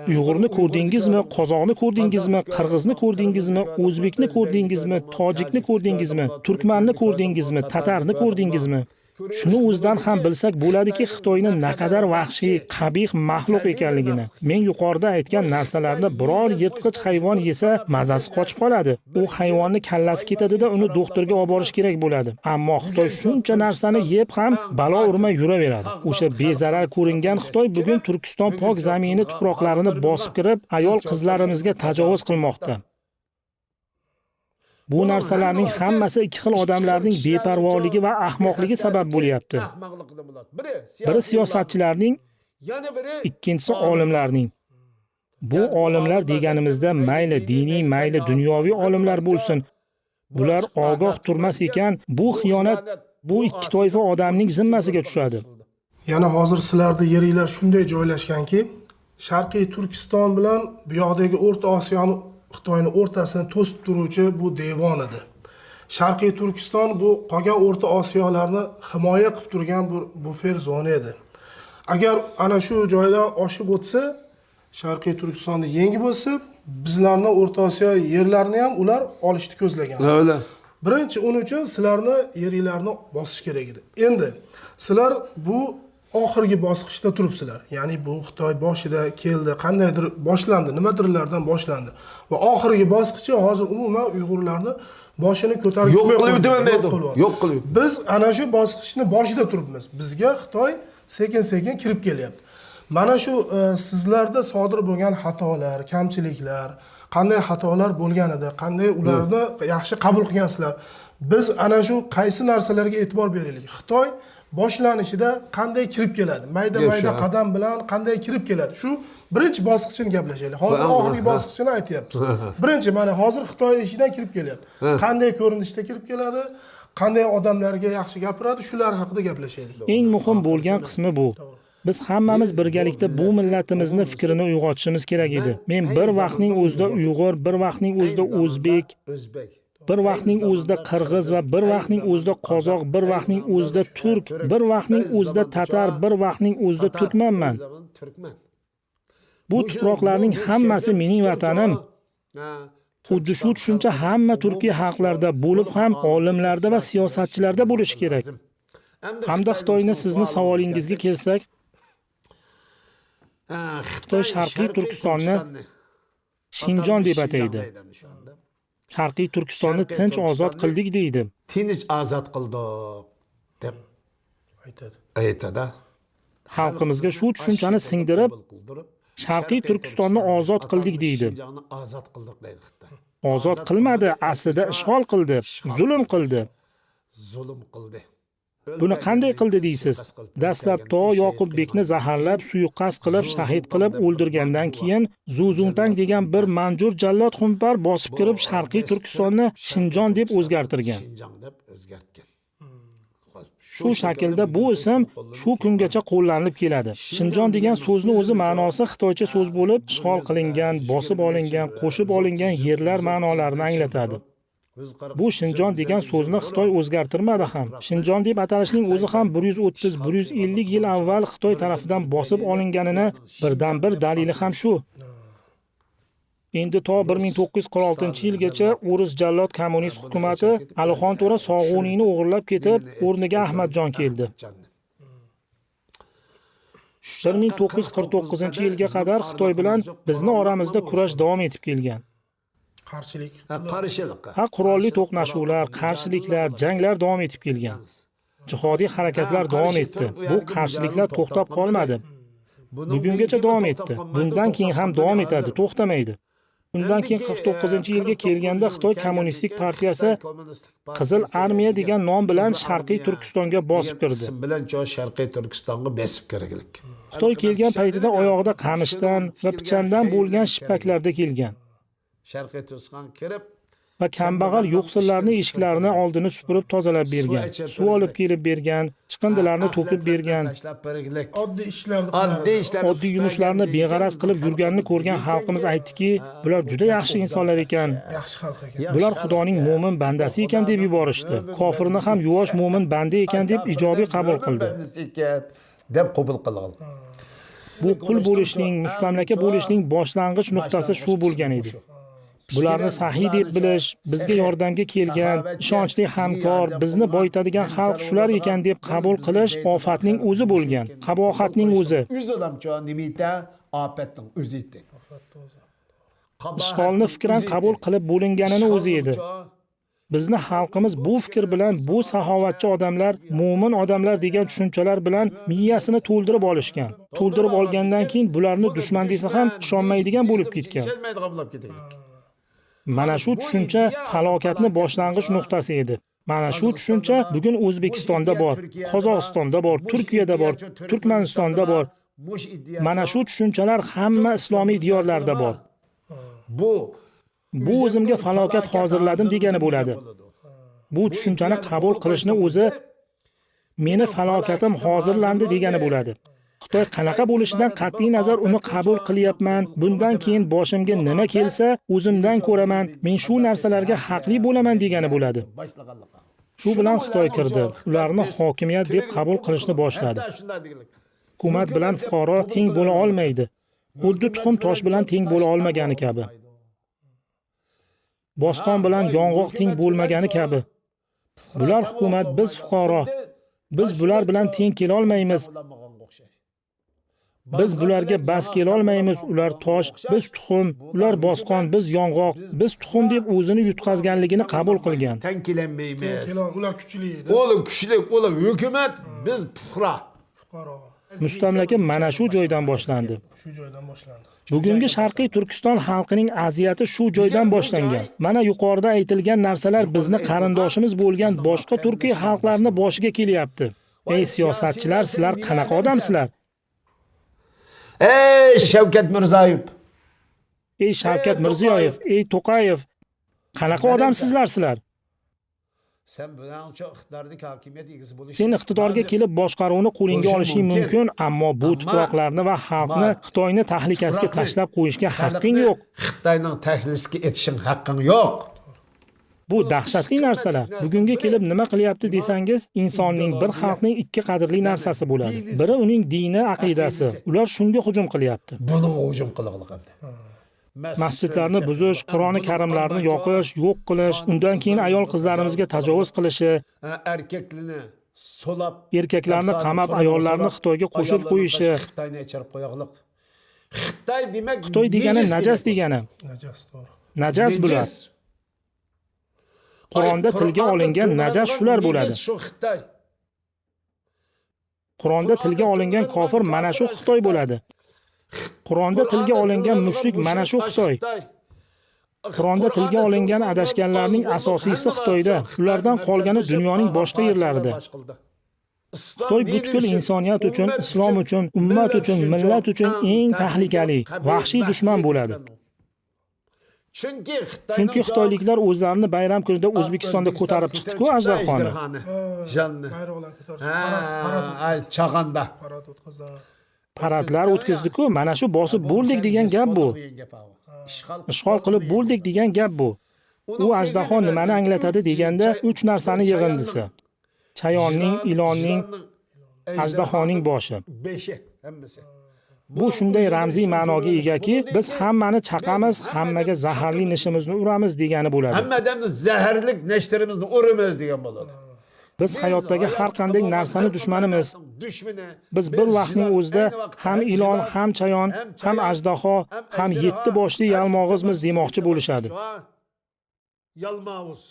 ئۇيغۇرنى كۆردىڭىزمۇ، قازاقنى كۆردىڭىزمۇ، قىرغىزنى كۆردىڭىزمۇ، ئۆزبېكنى كۆردىڭىزمۇ، تاجىكنى كۆردىڭىزمۇ، تۈركمەننى كۆردىڭىزمۇ، تاتارنى كۆردىڭىزمۇ؟ شۇنى ئۆزىدىن ھەم بىلسەك بولىدۇكى، خىتاينىڭ نەقەدەر ۋەھشىي، قەبىھ مەخلۇق ئىكەنلىكىنى. مەن يۇقىرىدا ئېيتقان نەرسىلەرنى بىرەر يىرتقۇچ ھايۋان يېسە، مازاسى قاچىپ قالىدۇ. ئۇ ھايۋاننىڭ كاللىسى كېتىدۇ-دە، ئۇنى دوختۇرغا ئاپىرىش كېرەك بولىدۇ. ئەمما خىتاي شۇنچە نەرسىنى يەپ ھەم بالا ئۇرماي يۈرەۋېرىدۇ. ئوشۇ بىزەرەر كۆرۈنگەن خىتاي بۈگۈن تۈركىستان پاك زېمىنى، تۇپراقلىرىنى باسىپ كىرىپ، ئايال قىزلىرىمىزغا تاجاۋۇز قىلماقتا. بۇ نەرسىلەرنىڭ ھەممىسى ئىككى خىل ئادەملەرنىڭ بىپەرۋالىقى ۋە ئەخمەقلىقى سەۋەب بولۇپتۇ. بىرى سىياسەتچىلەرنىڭ، ئىككىنچىسى ئالىملارنىڭ. بۇ ئالىملار دېگەنىمىزدە مەيلى دىنىي، مەيلى دۇنياۋى ئالىملار بولسۇن، بۇلار ئاگاھ تۇرماس ئىكەن، بۇ خىيانەت بۇ ئىككى تائىپە ئادەمنىڭ زىممىسىگە چۈشىدۇ. يەنە ھازىر سىلەردە يېرىلەر شۇنداق جايلاشكەنكى، شەرقىي تۈركىستان بىلەن بۇ ياقتىكى ئورتا ئاسىيانى، خىتاينى ئورتاسىنى توسۇپ تۇرغۇچى بۇ دەۋر ئىدى. شەرقىي تۈركىستان بۇ قالغان ئورتا ئاسىيالارنى ھىمايە قىلىپ تۇرغان بىر بۇفېر زونا ئىدى. ئەگەر ئەنە شۇ جايدا ئاشۇپ ئۆتسە، شەرقىي تۈركىستاننى يەڭگە بۆسۈپ، بىزلەرنى ئورتا ئاسىيا يەرلەرنى ھەم ئۇلار ئالىشنى كۆزلىگەن. ئەۋلە. بىرىنچى، ئۇنىڭ ئۈچۈن سىلەرنى يېرىلەرنى باسىش كېرەك ئىدى. ئەمدى سىلەر بۇ ئاخىرقى باسقۇچتا تۇرۇپسىلەر. يەنى بۇ خىتاي باشىدا كەلدى، قانداقتۇر باشلاندى، نېمىدۇرلاردىن باشلاندى. ۋە ئاخىرقى باسقۇچى ھازىر ئومۇمەن ئۇيغۇرلارنى باشىنى كۆتەرگۈزمەي قويدى، يوق قىلىۋېتىمەن دەيدۇ. يوق قىلىۋېتىمەن. بىز ئەنە شۇ باسقۇچنى باشىدا تۇرۇپمىز. بىزگە خىتاي سەكىن-سەكىن كىرىپ كېلىۋاتىدۇ. مانا شۇ، ئە، سىزلەردە سادىر بولغان خاتالار، كەمچىلىكلەر، قانداق خاتالار بولغان ئىدى، قانداق ئۇلارنى ياخشى قوبۇل قىلغانسىلەر. بىز ئەنە شۇ قايسى نەرسىلەرگە ئېتىبار بېرەيلى؟ خىتاي باشلىنىشىدا قانداق كىرىپ كەلدى؟ مەيدە-مەيدە قەدەم بىلەن قانداق كىرىپ كەلدى؟ شۇ بىرىنچى باسقۇچىنى گەپلىشەيلى. ھازىر ئاخىرقى باسقۇچىنى ئېيتىمىز. بىرىنچى، مانا ھازىر خىتاي ئىچىدىن كىرىپ كەلدى. قانداق كۆرۈنۈشتە كىرىپ كەلدى؟ قانداق ئادەملەرگە ياخشى گەپلەيدۇ؟ شۇلار ھەققىدە گەپلىشەيلى. ئەڭ مۇھىم بولغان قىسمى بۇ. بىز ھەممىمىز بىرگىلىكتە بۇ مىللىتىمىزنىڭ پىكرىنى ئويغىتىشىمىز كېرەك ئىدى. مەن بىر ۋاقىتنىڭ ئۆزىدە ئۇيغۇر، بىر ۋاقىتنىڭ ئۆزىدە ئۆزبېك، بىر ۋاقىتنىڭ ئۆزىدە قىرغىز ۋە بىر ۋاقىتنىڭ ئۆزىدە قازاق، بىر ۋاقىتنىڭ ئۆزىدە تۈرك، بىر ۋاقىتنىڭ ئۆزىدە تاتار، بىر ۋاقىتنىڭ ئۆزىدە تۈركمەنمەن. بۇ تۇپراقلارنىڭ ھەممىسى مېنىڭ ۋەتىنىم. خۇددى شۇ چۈشەنچە ھەممە تۈركىي خەلقلەردە بولۇپ ھەم ئالىملەردە ۋە سىياسەتچىلەردە بولۇشى كېرەك. ھەمدە خىتاينى سىزنىڭ ساۋالىڭىزگە كەلسەك، خىتاي شەرقىي تۈركىستاننى شىنجاڭ دەپ ئاتايدۇ. شەرقىي تۈركىستاننى تىنچ ئازاد قىلدۇق دەيدۇ. تىنچ ئازاد قىلدۇق دەپ ئېيتىدۇ. خەلقىمىزگە شۇ چۈشەنچىنى سىڭدۈرۈپ، شەرقىي تۈركىستاننى ئازاد قىلدۇق دەيدۇ. ئازاد قىلدۇق دەيدۇ خىتاي. ئازاد قىلمىدى، ئەسلىدە ئىشغال قىلدى، زۇلۇم قىلدى. زۇلۇم قىلدى. بۇنى قانداق قىلدى دەيسىز؟ دەسلەپتە ياقۇپ بېكنى زەھەرلەپ، سۇيىقەست قىلىپ، شەھىد قىلىپ ئۆلتۈرگەندىن كېيىن، زۇ زۇڭتاڭ دېگەن بىر مانجۇر جاللات خۇمپار باسىپ كىرىپ، شەرقىي تۈركىستاننى شىنجاڭ دەپ ئۆزگەرتىرگەن. شۇ شەكىلدە بۇ ئىسىم شۇ كۈنگىچە قوللىنىلىپ كېلىدۇ. شىنجاڭ دېگەن سۆزنى ئۆزى مەناسى خىتايچە سۆز بولۇپ، ئىشغال قىلىنغان، باسىپ ئالىنغان، قوشۇپ ئالىنغان يەرلەر مەنالىرىنى ئاڭلىتىدۇ. بۇ شىنجاڭ دېگەن سۆزنى خىتاي ئۆزگەرتمىدى ھەم. شىنجاڭ دەپ ئاتىلىشنىڭ ئۆزى ھەم بىر يۈز ئوتتۇز، بىر يۈز ئەللىك يىل ئاۋۋال خىتاي تەرىپىدىن باسىپ ئالىنغىنىنى بىردىنبىر دەلىلى ھەم شۇ. ئەمدى تا بىر مىڭ توققۇز يۈز قىرىق ئالتىنچى يىلغىچە ئورۇس جاللات كوممۇنىست ھۆكۈمىتى ئەلىخان تۆرە ساغۇنىنى ئوغرىلاپ كېتىپ، ئورنىغا ئەخمەتجان كەلدى. بىر مىڭ توققۇز يۈز قىرىق توققۇزىنچى يىلغا قەدەر خىتاي بىلەن بىزنىڭ ئارىمىزدا كۈرەش داۋام ئېتىپ كەلگەن. قارشىلىق. ھە، قارشىلىق. ھە، قوراللىق توقۇنۇشۇلار، قارشىلىقلار، جەڭلەر داۋام ئېتىپ كەلگەن. جىھادىي ھەرىكەتلەر داۋام ئەتتى. بۇ قارشىلىقلار توختاپ قالمىدى. بۈگۈنگىچە داۋام ئەتتى. بۇندىن كېيىن ھەم داۋام ئەتەدۇ، توختىمايدۇ. ئۇندىن كېيىن قىرىق توققۇزىنچى يىلغا كەلگەندە خىتاي كوممۇنىستىك پارتىيەسى قىزىل ئارمىيە دېگەن نام بىلەن شەرقىي تۈركىستانغا باسىپ كىردى. بىلەن شەرقىي تۈركىستانغا بېسىپ كىرگىلىك. خىتاي كەلگەن پەيتىدە ئاياغىدا قامىشتىن ۋە پىچاندىن بولغان شىپەكلەردە كەلگەن. شەرقىي تۈركىستانغا كىرىپ، ۋە كەمبەغەل يوقسۇللارنى ئىشىكلەرنى ئالدىنى سۈپۈرۈپ تازىلاپ بەرگەن، سۇ ئېلىپ كېلىپ بەرگەن، چىقىندىلارنى توپلاپ بەرگەن. ئاددىي ئىشلارنى، ئاددىي ئىشلارنى بىغەرەز قىلىپ يۈرگەننى كۆرگەن خەلقىمىز ئېيتتىكى، بۇلار جۈدە ياخشى ئىنسانلار ئىكەن. ياخشى خەلق ئىكەن. بۇلار خۇدانىڭ مۆمىن بەندىسى ئىكەن دەپ يۈرۈشتى. كافىرنى ھەم يۇۋاش مۆمىن بەندە ئىكەن دەپ ئىجابىي قوبۇل قىلدى. دەپ قوبۇل قىلغان. بۇ قۇل بولۇشنىڭ، مۇستەملىكە بولۇشنىڭ باشلانغۇچ نۇقتىسى شۇ بولغان ئىدى. بۇلارنى سەھىي دەپ بىلىش، بىزگە ياردەمگە كەلگەن، ئىشەنچلىك ھەمكار، بىزنى بايىتىدىغان خەلق شۇلار ئىكەن دەپ قوبۇل قىلىش ئاپەتنىڭ ئۆزى بولغان، قاباھەتنىڭ ئۆزى. ئۆزى ئادەمچۇ نېمە ئېيتە؟ ئاپەتنىڭ ئۆزى ئىدى. ئىشغالنى پىكرەن قوبۇل قىلىپ بولۇنغىنىنىڭ ئۆزى ئىدى. بىزنى خەلقىمىز بۇ پىكىر بىلەن بۇ ساخاۋەتچى ئادەملەر، مۆمىن ئادەملەر دېگەن چۈشەنچىلەر بىلەن مىيەسىنى تولدۇرۇپ ئالىشقان. تولدۇرۇپ ئالغاندىن كېيىن بۇلارنى دۈشمەن دېسە ھەم ئىشەنمەيدىغان بولۇپ كەتكەن. مانا شۇ چۈشەنچە پالاكەتنى باشلانغۇچ نۇقتاسى ئىدى. مانا شۇ چۈشەنچە بۈگۈن ئۆزبېكىستاندا بار، قازاقىستاندا بار، تۈركىيەدە بار، تۈركمەنىستاندا بار. مانا شۇ چۈشەنچىلەر ھەممە ئىسلامىي دىيارلاردا بار. بۇ بۇ ئۆزۈمگە پالاكەت ھازىرلادىم دېگەنى بولىدۇ. بۇ چۈشەنچىنى قوبۇل قىلىشنى ئۆزى مېنى پالاكىتىم ھازىرلاندى دېگەنى بولىدۇ. خىتاي قاناق بولۇشىدىن قەتئىي نەزەر ئۇنى قوبۇل قىلىۋاتىمەن. بۇندىن كېيىن بېشىمغا نېمە كەلسە، ئۆزۈمدىن كۆرىمەن. مەن شۇ نەرسىلەرگە ھەقلىق بولىمەن دېگەنى بولىدۇ. شۇ بىلەن خىتاي كىردى. ئۇلارنى ھاكىمىيەت دەپ قوبۇل قىلىشنى باشلىدى. ھۆكۈمەت بىلەن پۇقارا تەڭ بولا ئالمايدۇ. خۇددى تۇخۇم تاش بىلەن تەڭ بولا ئالمىغانى كەبى. بوستان بىلەن ياڭغاق تەڭ بولمىغانى كەبى. بۇلار ھۆكۈمەت، بىز پۇقارا. بىز بۇلار بىلەن تەڭ كېلەلمەيمىز. بىز بۇلارغا بەس كېلەلمەيمىز. ئۇلار تاش، بىز تۇخۇم، ئۇلار بوستان، بىز ياڭغاق، بىز تۇخۇم دەپ ئۆزىنى يۇتقازغانلىقىنى قوبۇل قىلغان. تەڭ كەلمەيمىز. كېلەر، ئۇلار كۈچلۈك ئىدى. ئۇلار كۈچلۈك، ئۇلار ھۆكۈمەت، بىز پۇقرا. پۇقارا. مۇستەملىكە مانا شۇ جايدىن باشلاندى. شۇ جايدىن باشلاندى. بۈگۈنكى شەرقىي تۈركىستان خەلقىنىڭ ئەزىيىتى شۇ جايدىن باشلانغان. مانا يۇقىرىدا ئېيتىلغان نەرسىلەر بىزنى قېرىنداشىمىز بولغان باشقا تۈركىي خەلقلەرنى باشىغا كېلىۋاتىدۇ. ئەي سىياسەتچىلەر، سىلەر قاناق ئادەمسىلەر؟ ئەي شەۋكەت مىرزىيۆيېف! ئەي شەۋكەت مىرزىيۆيېف، ئەي توقايېف! قاناق ئادەمسىزلەر سىلەر؟ سەن بۇنىڭچە ئىقتىداردىكى ھاكىمىيەت ئىگىسى بولۇشۇڭ سەن ئىقتىدارغا لازىم. كېلىپ باشقارۇۋنى قولۇڭغا بولۇشۇڭ ئالىشىڭ مۇمكىن. مۇمكىن، ئەمما بۇ ئەمما تۇپراقلارنى ۋە خەلقنى ما خىتاينى تەھلىكىسىگە تۇپراقنى، تاشلاپ قويۇشقا ھەققىڭ خەلقنى يوق. خىتاينىڭ تەھلىكىسىگە ئېتىشىڭ ھەققىڭ يوق. بۇ دەھشەتلىك نەرسىلەر. بۈگۈنگە كېلىپ نېمە قىلىۋاتىدۇ دېسەڭىز، ئىنساننىڭ بىر خەلقنىڭ ئىككى قەدىرلىك نەرسىسى بولىدۇ. بىرى ئۇنىڭ دىنى، ئەقىدىسى. ئەقىدىسى. ئۇلار شۇنىڭغا ھۇجۇم قىلىۋاتىدۇ. بۇنىڭغا ھۇجۇم قىلغىلى قالدى. مەسچىتلەرنى بۇزۇش، قۇرئانى كەرىملەرنى يوقىش، يوق قىلىش، ئۇندىن كېيىن ئايال قىزلىرىمىزغا تاجاۋۇز قىلىشى، ئەركەكلىرنى سولاپ، ئېركەكلەرنى قاماپ، ئاياللارنى خىتايغا قوشۇپ قويۇشى. خىتاينى ئېچىرىپ قوياقلىق. خىتاي دېمەك خىتاي دېگەنى نەجىس نەجەس دېمەك. دېگەنى. نەجەس، توغرا. نەجەس بۇلار. نەجىس. قۇرئاندا تىلگە ئالىنغان نەجەس شۇلار بولىدۇ. نەجەس شۇ خىتاي. قۇرئاندا تىلگە ئالىنغان كاپىر مانا شۇ خىتاي بولىدۇ. قۇرئاندا تىلگە ئالىنغان مۇشرىك مانا شۇ خىتاي. قۇرئاندا تىلگە ئالىنغان ئاداشكەنلەرنىڭ ئاساسىيسى خىتايدا. ئۇلاردىن قالغىنى دۇنيانىڭ باشقا يەرلىرىدە. خىتاي پۈتكۈل ئىنسانىيەت ئۈچۈن، ئىسلام ئۈچۈن، ئۈممەت ئۈچۈن، مىللەت ئۈچۈن ئەڭ تەھلىكىلىك، ۋەھشىي دۈشمەن بولىدۇ. چۈنكى خىتايلىكلار ئۆزلەرنى بايرام كۈنىدە ئۆزبېكىستاندا كۆتۈرۈپ چىقتىكۇ ئەجدىھانى. جاننى. بايراقلار كۆتەرسە، ھە، پاراد، پاراد ئۆتكۈزسە. چاغاندا. پاراد ئۆتكۈزسە. پارادلار ئۆتكۈزدىكۇ، مانا شۇ باسىپ بولدۇق دېگەن گەپ بۇ. ئىشغال قىلىپ بولدۇق دېگەن گەپ بۇ. ئۇ ئەجدىھا نېمىنى ئاڭلىتىدۇ دېگەندە، ئۈچ نەرسىنى يىغىندىسى. چاياننىڭ، ئىلاننىڭ، ئەجدىھانىڭ بېشى. بېشى ھەممىسى. بۇ شۇنداق رەمزىي مەناغا ئىگىكى، بىز ھەممىنى چاقىمىز، ھەممىگە زەھەرلىك نېشىمىزنى ئۇرىمىز دېگەنى بولىدۇ. ھەممە ئادەمنى زەھەرلىك نەشتىرىمىزنى ئۇرىمىز دېگەن بولىدۇ. بىز ھاياتتىكى ھەر قانداق نەرسىنى دۈشمىنىمىز. بىز بىر ۋاقىتنىڭ ئۆزىدە ھەم ئىلان، ھەم چايان، ھەم ئەجدىھا، ھەم يەتتە باشلىق يالماغۇزمىز دېمەكچى بولۇشىدۇ. يالماۋۇز.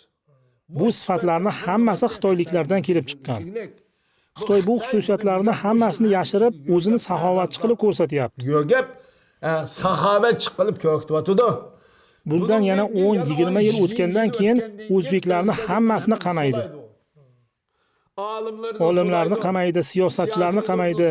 بۇ سىپەتلەرنىڭ ھەممىسى خىتايلىكلاردىن كېلىپ چىققان. خىتاي بۇ خۇسۇسىيەتلەرنى ھەممىسىنى ياشىرىپ، ئۆزىنى ساخاۋەتچى قىلىپ كۆرسىتىۋاتىدۇ. گۆگەپ، ئە، ساخاۋەتچى قىلىپ كۆرسىتىۋاتىدۇ. بۇندىن يەنە ئون، يىگىرمە يىل ئۆتكەندىن كېيىن ئۆزبېكلەرنى ھەممىسىنى قامايدۇ. ئالىملارنى قامايدۇ، سىياسەتچىلەرنى قامايدۇ.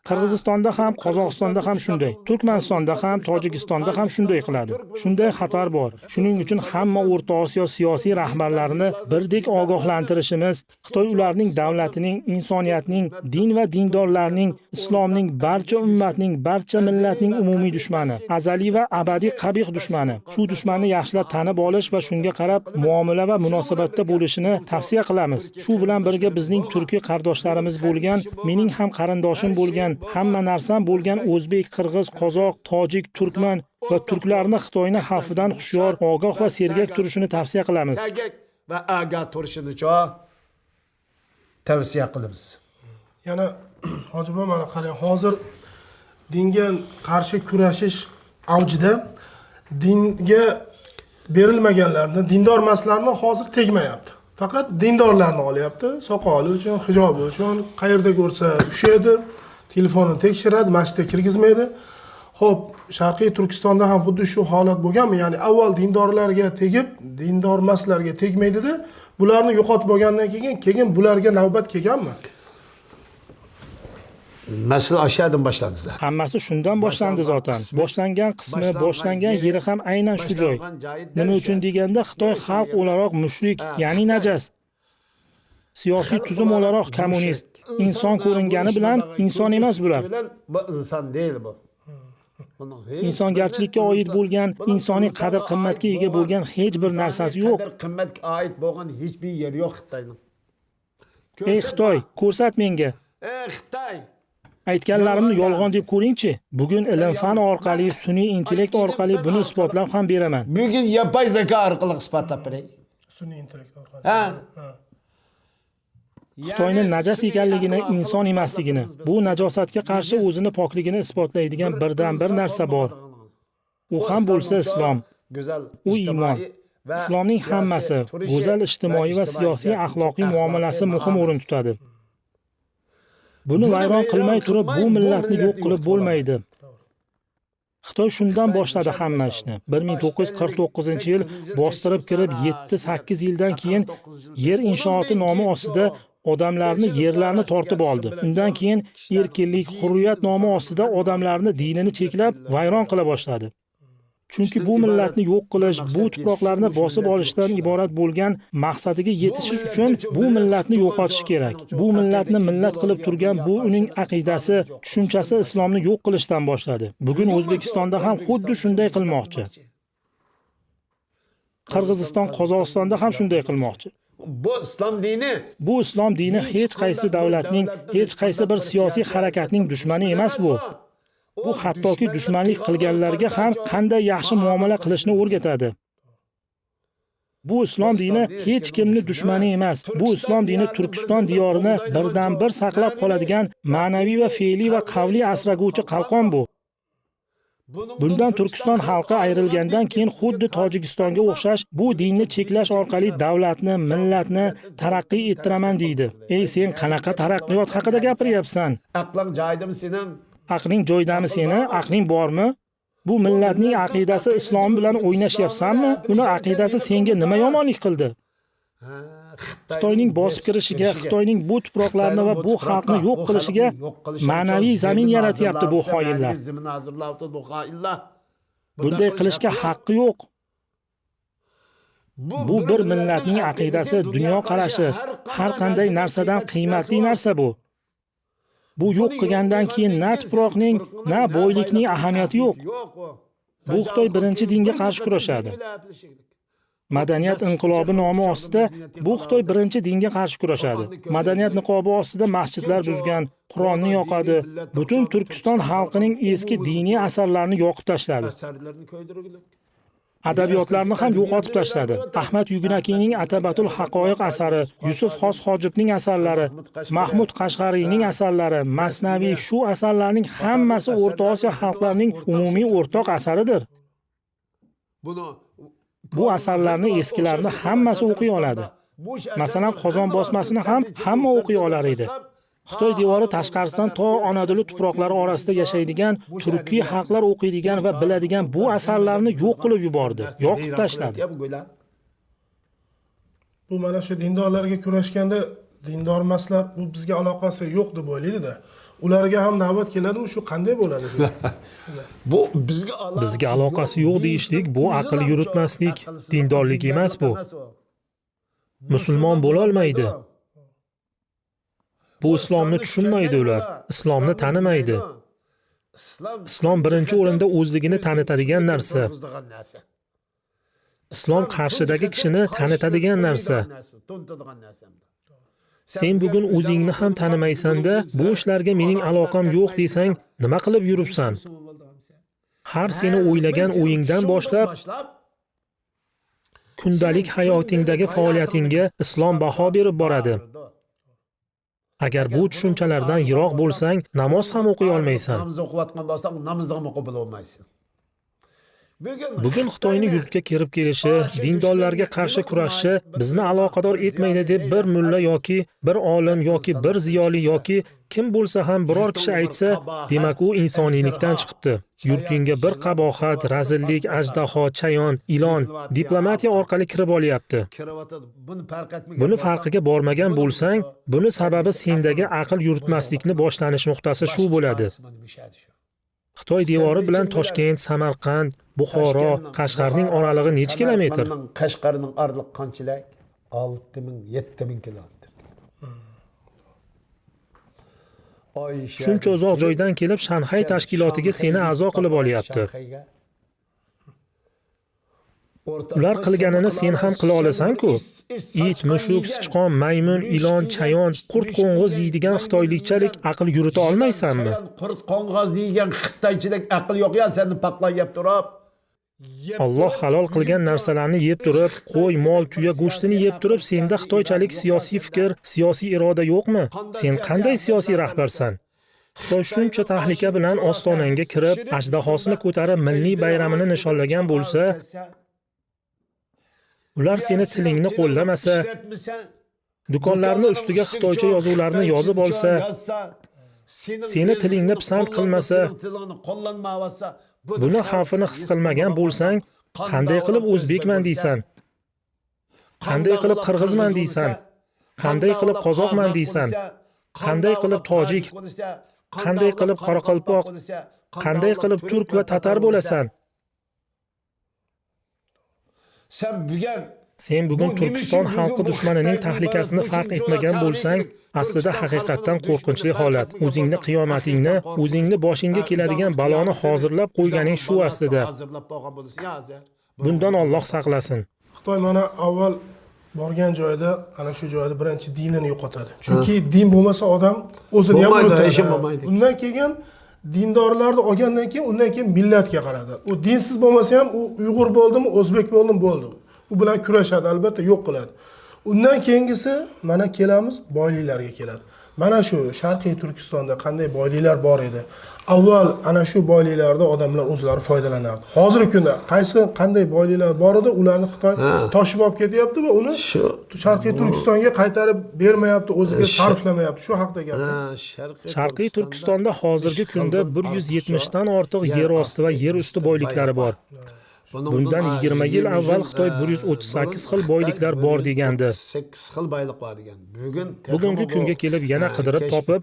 قىرغىزىستاندا ھەم، قازاقىستاندا ھەم شۇنداق. تۈركمەنىستاندا ھەم، تاجىكىستاندا ھەم شۇنداق قىلىدۇ. شۇنداق خەتەر بار. شۇنىڭ ئۈچۈن ھەممە ئورتا ئاسىيا سىياسىي رەھبەرلىرىنى بىردەك ئاگاھلاندۇرۇشىمىز، خىتاي ئۇلارنىڭ دۆلىتىنىڭ، ئىنسانىيەتنىڭ، دىن ۋە دىندارلارنىڭ، ئىسلامنىڭ، بارچە ئۈممەتنىڭ، بارچە مىللەتنىڭ ئومۇمىي دۈشمىنى، ئەزەلىي ۋە ئەبەدىي قەبىھ دۈشمىنى. شۇ دۈشمەننى ياخشىلاپ تانىپ ئېلىش ۋە شۇنىڭغا قاراپ مۇئامىلە ۋە مۇناسىۋەتتە بولۇشىنى تەۋسىيە قىلىمىز. شۇ بىلەن بىرگە بىزنىڭ تۈركىي قەرداشلىرىمىز بولغان، مېنىڭ ھەم قېرىنداشىم بولغان، ھەممە نەرسەم بولغان ئۆزبېك، قىرغىز، قازاق، تاجىك، تۈركمەن ۋە تۈركلەرنى خىتاينىڭ خەۋپىدىن خۇشيار، ئاگاھ ۋە سەرگەك تۇرۇشىنى تەۋسىيە قىلىمىز. سەگەك ۋە ئاگاھ تۇرۇشىنىچۇ تەۋسىيە قىلىمىز. يەنە، ھاجى بۇ، مانا قاراڭ، ھازىر دىنگە قارشى كۈرەشىش ئاۋجىدا، دىنگە بېرىلمىگەنلەرنى، دىندار ئەمەسلەرنى ھازىر تەگمەيۋاتىدۇ. پەقەت دىندارلارنى ئالىۋاتىدۇ. ساقالى ئۈچۈن، ھىجابى ئۈچۈن، قەيەردە كۆرسە ئۇششايدۇ، تېلېفونىنى تەكشۈرىدۇ، مەسچىتكە كىرگۈزمەيدۇ. Xo'p, Sharqiy Turkistonda ham xuddi shu holat bo'lganmi? Ya'ni avval dindorlarga tegib, dindor emaslarga tegmaydida, bularni yo'qotib olgandan keyin, keyin bularga navbat kelganmi? Masala o'sha yerdan boshlandi. Hammasi shundan boshlandi zotan. Boshlangan qismi, boshlangan yeri ham aynan shu joy. Nima uchun deganda, Xitoy xalq o'laroq mushrik, ya'ni najas. Siyosiy tuzum o'laroq kommunist. Inson ko'ringani bilan inson emas bular. Bu inson deyil bu. Insongarchilikka oid bo'lgan, insoniy qadr-qimmatga ega bo'lgan hech bir narsasi yo'q. Qadr qimmatga oid bo'lgan hech bir yer yo'q Xitoyning. Ey Xitoy, ko'rsat menga. Ey Xitoy. Aytganlarimni yolg'on deb ko'ringchi. Bugun ilm-fan orqali, sun'iy intellekt orqali buni isbotlab ham beraman. Bugun yapay zako orqali isbotlab beray. Sun'iy intellekt orqali. Ha. Xitoyni najas ekanligini, inson emasligini, bu najosatga qarshi o'zini pokligini isbotlaydigan birdan bir narsa bor. U ham bo'lsa islom. U iymon. Islomning hammasi, go'zal ijtimoiy va siyosiy axloqiy muomalasi muhim o'rin tutadi. Buni vayron qilmay turib, bu millatni yo'q qilib bo'lmaydi. Xitoy shundan boshladi hamma ishni. Bir ming to'qqiz yuz qirq to'qqizinchi yil bostirib kirib, yetti-sakkiz yildan keyin yer inshooti nomi ostida odamlarni, yerlarni tortib oldi. Undan keyin erkinlik, hurriyat nomi ostida odamlarni dinini cheklab, vayron qila boshladi. Chunki bu millatni yo'q qilish, bu tuproqlarni bosib olishdan iborat bo'lgan maqsadiga yetishish uchun bu millatni yo'qotish kerak. Bu millatni millat qilib turgan bu uning aqidasi, tushunchasi islomni yo'q qilishdan boshladi. Bugun O'zbekistonda ham xuddi shunday qilmoqchi. Qirg'iziston, Qozog'istonda ham shunday qilmoqchi. Bu islom dini. Bu islom dini hech qaysi davlatning, hech qaysi bir siyosiy harakatning dushmani emas bu. Bu hattoki dushmanlik qilganlarga ham qanday yaxshi muomala qilishni o'rgatadi. Bu islom dini hech kimni dushmani emas. Bu islom dini Turkiston diyorini birdan bir saqlab qoladigan ma'naviy va fe'liy va qavliy asraguvchi qalqon bu. Bundan Turkiston xalqi ayrilgandan keyin xuddi Tojikistonga o'xshash bu dinni cheklash orqali davlatni, millatni taraqqiy ettiraman deydi. Ey, sen qanaqa taraqqiyot haqida gapiryapsan? Aqling joyidami sening? Aqling joyidami seni? Aqling bormi? Bu millatning aqidasi islom bilan o'ynashyapsanmi? Uni aqidasi senga nima yomonlik qildi? Xitoyning bosib kirishiga, Xitoyning bu tuproqlarni va bu xalqni yo'q qilishiga ma'naviy zamin yaratyapti bu xoinlar. Bunday qilishga haqqi yo'q. Bu bir millatning aqidasi, dunyoqarashi, har qanday narsadan qiymatli narsa bu. Bu yo'q qilgandan keyin na tuproqning, na boylikning ahamiyati yo'q. Bu Xitoy birinchi dinga qarshi kurashadi. Madaniyat inqilobi nomi ostida bu Xitoy birinchi dinga qarshi kurashadi. Madaniyat niqobi ostida masjidlar buzgan, Qur'onni yoqadi. Butun Turkiston xalqining eski diniy asarlarini yoqib tashladi. Adabiyotlarni ham yo'qotib tashladi. Ahmad Yugnakiyning Atabatul Haqoiq asari, Yusuf Xos Hojibning asarlari, Mahmud Qashg'ariyning asarlari, Masnaviy, shu asarlarning hammasi O'rta Osiyo xalqlarining umumiy o'rtoq asaridir. Bu asarlarni eskilarni hammasi o'qiy oladi. Masalan, Qozon bosmasini ham hamma o'qiy olar edi. Xitoy devori tashqarisidan to Anadolu tuproqlari orasida yashaydigan turkiy xalqlar o'qiydigan va biladigan bu asarlarni yo'q qilib yubordi, yoqib tashladi. Bu mana shu dindorlarga kurashganda dindor emaslar, bu bizga aloqasi yo'q deb o'ylaydi-da. Ularga ham navbat keladimi, shu qanday bo'ladi? Bu bizga aloqasi Bizga aloqasi yo'q deyishlik, bu aql yuritmaslik, dindorlik emas bu. Musulmon bo'lolmaydi. Bu islomni tushunmaydi ular, islomni tanimaydi. Islom birinchi o'rinda o'zligini tanitadigan narsa. Islom qarshidagi kishini tanitadigan narsa. Sen bugun o'zingni ham tanimaysan-da, bu ishlarga mening aloqam yo'q desang, nima qilib yuribsan? Har seni o'ylagan o'yingdan boshlab kundalik hayotingdagi faoliyatingga islom baho berib boradi. Agar bu tushunchalardan yiroq bo'lsang, namoz ham o'qiy olmaysan. Namoz o'qiyotgan bo'lsang, namozni ham o'qib bo'lolmaysan. بۈگۈن خىتاينى يۇرتقا كىرىپ كېلىشى، دىندارلارغا قارشى كۈرەشىشى بىزنى ئالاقىدار ئەتمەيدۇ دەپ بىر مۇللا ياكى بىر ئالىم ياكى بىر زىيالىي ياكى كىم بولسا ھەم بىرەر كىشى ئەتسە، دېمەك ئۇ ئىنسانىيلىكتىن چىقىپتۇ. يۇرتۇڭغا بىر قاباھەت، رەزىللىك، ئەجدىھا، چايان، ئىلان، دىپلوماتىيە ئارقىلىق كىرىپ ئالىياپتۇ. بۇنى پەرقىگە بارمىغان بولساڭ، بۇنى سەۋەبى سەندىكى ئەقىل يۈرۈتمەسلىكنى باشلىنىش نۇقتىسى شۇ بولىدۇ. خىتاي دىۋارى بىلەن توشكەنت، سەمەرقەنت، بۇخارا، قەشقەرنىڭ ئارىلىقى نەچچە كىلومېتىر؟ قەشقەرنىڭ ئارىلىقى قانچىلىك؟ ئالتە مىڭ، يەتتە مىڭ كىلومېتىر. شۇنچە ئۇزاق جايدىن كېلىپ شانخەي تەشكىلاتىغا سېنى ئەزا قىلىپ ئالىياپتۇ. ئۇلار قىلغىنىنى سەن ھەم قىلالىساڭ-كۇ. ئىت، مۈشۈك، سىچقان، مەيمۇن، ئىلان، چايان، قۇرت، قوڭغۇز يەيدىغان خىتايلىقچىلىك ئەقىل يۈرۈتە ئالمايسەنمۇ؟ قۇرت، قوڭغۇز دېگەن خىتايچىلىك ئەقىل يوق يا، سەندە پاقلان يەپ تۇرۇپ. ئاللاھ ھالال قىلغان نەرسىلەرنى يەپ تۇرۇپ، قوي، مال، تۈيە گۆشىنى يەپ تۇرۇپ، سەندە خىتايچىلىك سىياسىي پىكىر، سىياسىي ئىرادە يوقمۇ؟ سەن قانداق سىياسىي رەھبەرسەن؟ خىتاي شۇنچە تەھلىكە بىلەن ئاستاناڭغا كىرىپ، ئەجدىھاسىنى كۆتۈرۈپ، مىللىي بايرىمىنى نىشانلىغان بولسا، ئۇلار سېنى تىلىڭنى قوللىمىسا، دۇكانلارنى ئۈستىگە خىتايچە يازۇلارنى يازىپ ئالسا، سېنى تىلىڭنى پىسەنت قىلمىسا، بۇنى خەۋپىنى ھېس قىلمىغان بولساڭ، قانداق قىلىپ ئۆزبېكمەن دەيسەن؟ قانداق قىلىپ قىرغىزمەن دەيسەن؟ قانداق قىلىپ قازاقمەن دەيسەن؟ قانداق قىلىپ تاجىك؟ قانداق قىلىپ قاراقالپاق؟ قانداق قىلىپ تۈرك ۋە تاتار بولىسەن؟ سەن بۈگۈن تۈركىستان خەلقى دۈشمىنىنىڭ تەھلىكىسىنى پەرق ئەتمىگەن بولساڭ، ئەسلىدە ھەقىقەتەن قورقۇنچلۇق ھالەت. ئۆزۈڭنى، قىيامىتىڭنى، ئۆزۈڭنى باشىڭغا كېلىدىغان بالانى ھازىرلاپ قويغىنىڭ شۇ ئەسلىدە. بۇندىن ئاللاھ ساقلىسۇن. خىتاي مانا ئاۋۋال بارغان جايىدا، ئانا شۇ جايىدا بىرىنچى دىنىنى يوقاتىدۇ. چۈنكى دىن بولمىسا ئادەم ئۆزىنى ھەم بولمايدۇ، ئۇنۇتىدۇ. ھېچ بولمايدۇ. ئۇندىن كېيىن دىندارلارنى ئالغاندىن كېيىن، ئۇندىن كېيىن مىللەتكە قارايدۇ. ئۇ دىنسىز بولمىسا ھەم، ئۇ ئۇيغۇر بولدىمۇ، ئۆزبېك بولدىمۇ، بولدى. ئۇ بىلەن كۈرەشىدۇ، ئەلۋەتتە، يوق قىلىدۇ. ئۇندىن كېيىنكىسى، مانا كېلىمىز، بايلىقلارغا كېلىدۇ. مانا شۇ شەرقىي تۈركىستاندا قانداق بايلىقلار بار ئىدى. ئاۋۋال ئانا شۇ بايلىقلاردىن ئادەملەر ئۆزلىرى پايدىلىناردى. ھازىرقى كۈندە قايسى، قانداق بايلىقلار بار ئىدى، ئۇلارنى خىتاي تاشلاپ كېتىۋاتىدۇ ۋە ئۇنى شەرقىي تۈركىستانغا قايتۇرۇپ بەرمەيۋاتىدۇ، ئۆزىگە سەرپلەمەيۋاتىدۇ. شۇ ھەقتە گەپ. شەرقىي تۈركىستاندا ھازىرقى كۈندە بىر يۈز يەتمىشتىن ئارتۇق يەر ئاستى ۋە يەر ئۈستى بايلىقلىرى بار. بۇندىن يىگىرمە يىل ئاۋۋال خىتاي بىر يۈز ئوتتۇز سەككىز خىل بايلىقلار بار دېگەنىدى. سەككىز خىل بايلىق بار دېگەن. بۈگۈن بۈگۈنكى كۈنگە كېلىپ يەنە قىدىرىپ تاپىپ،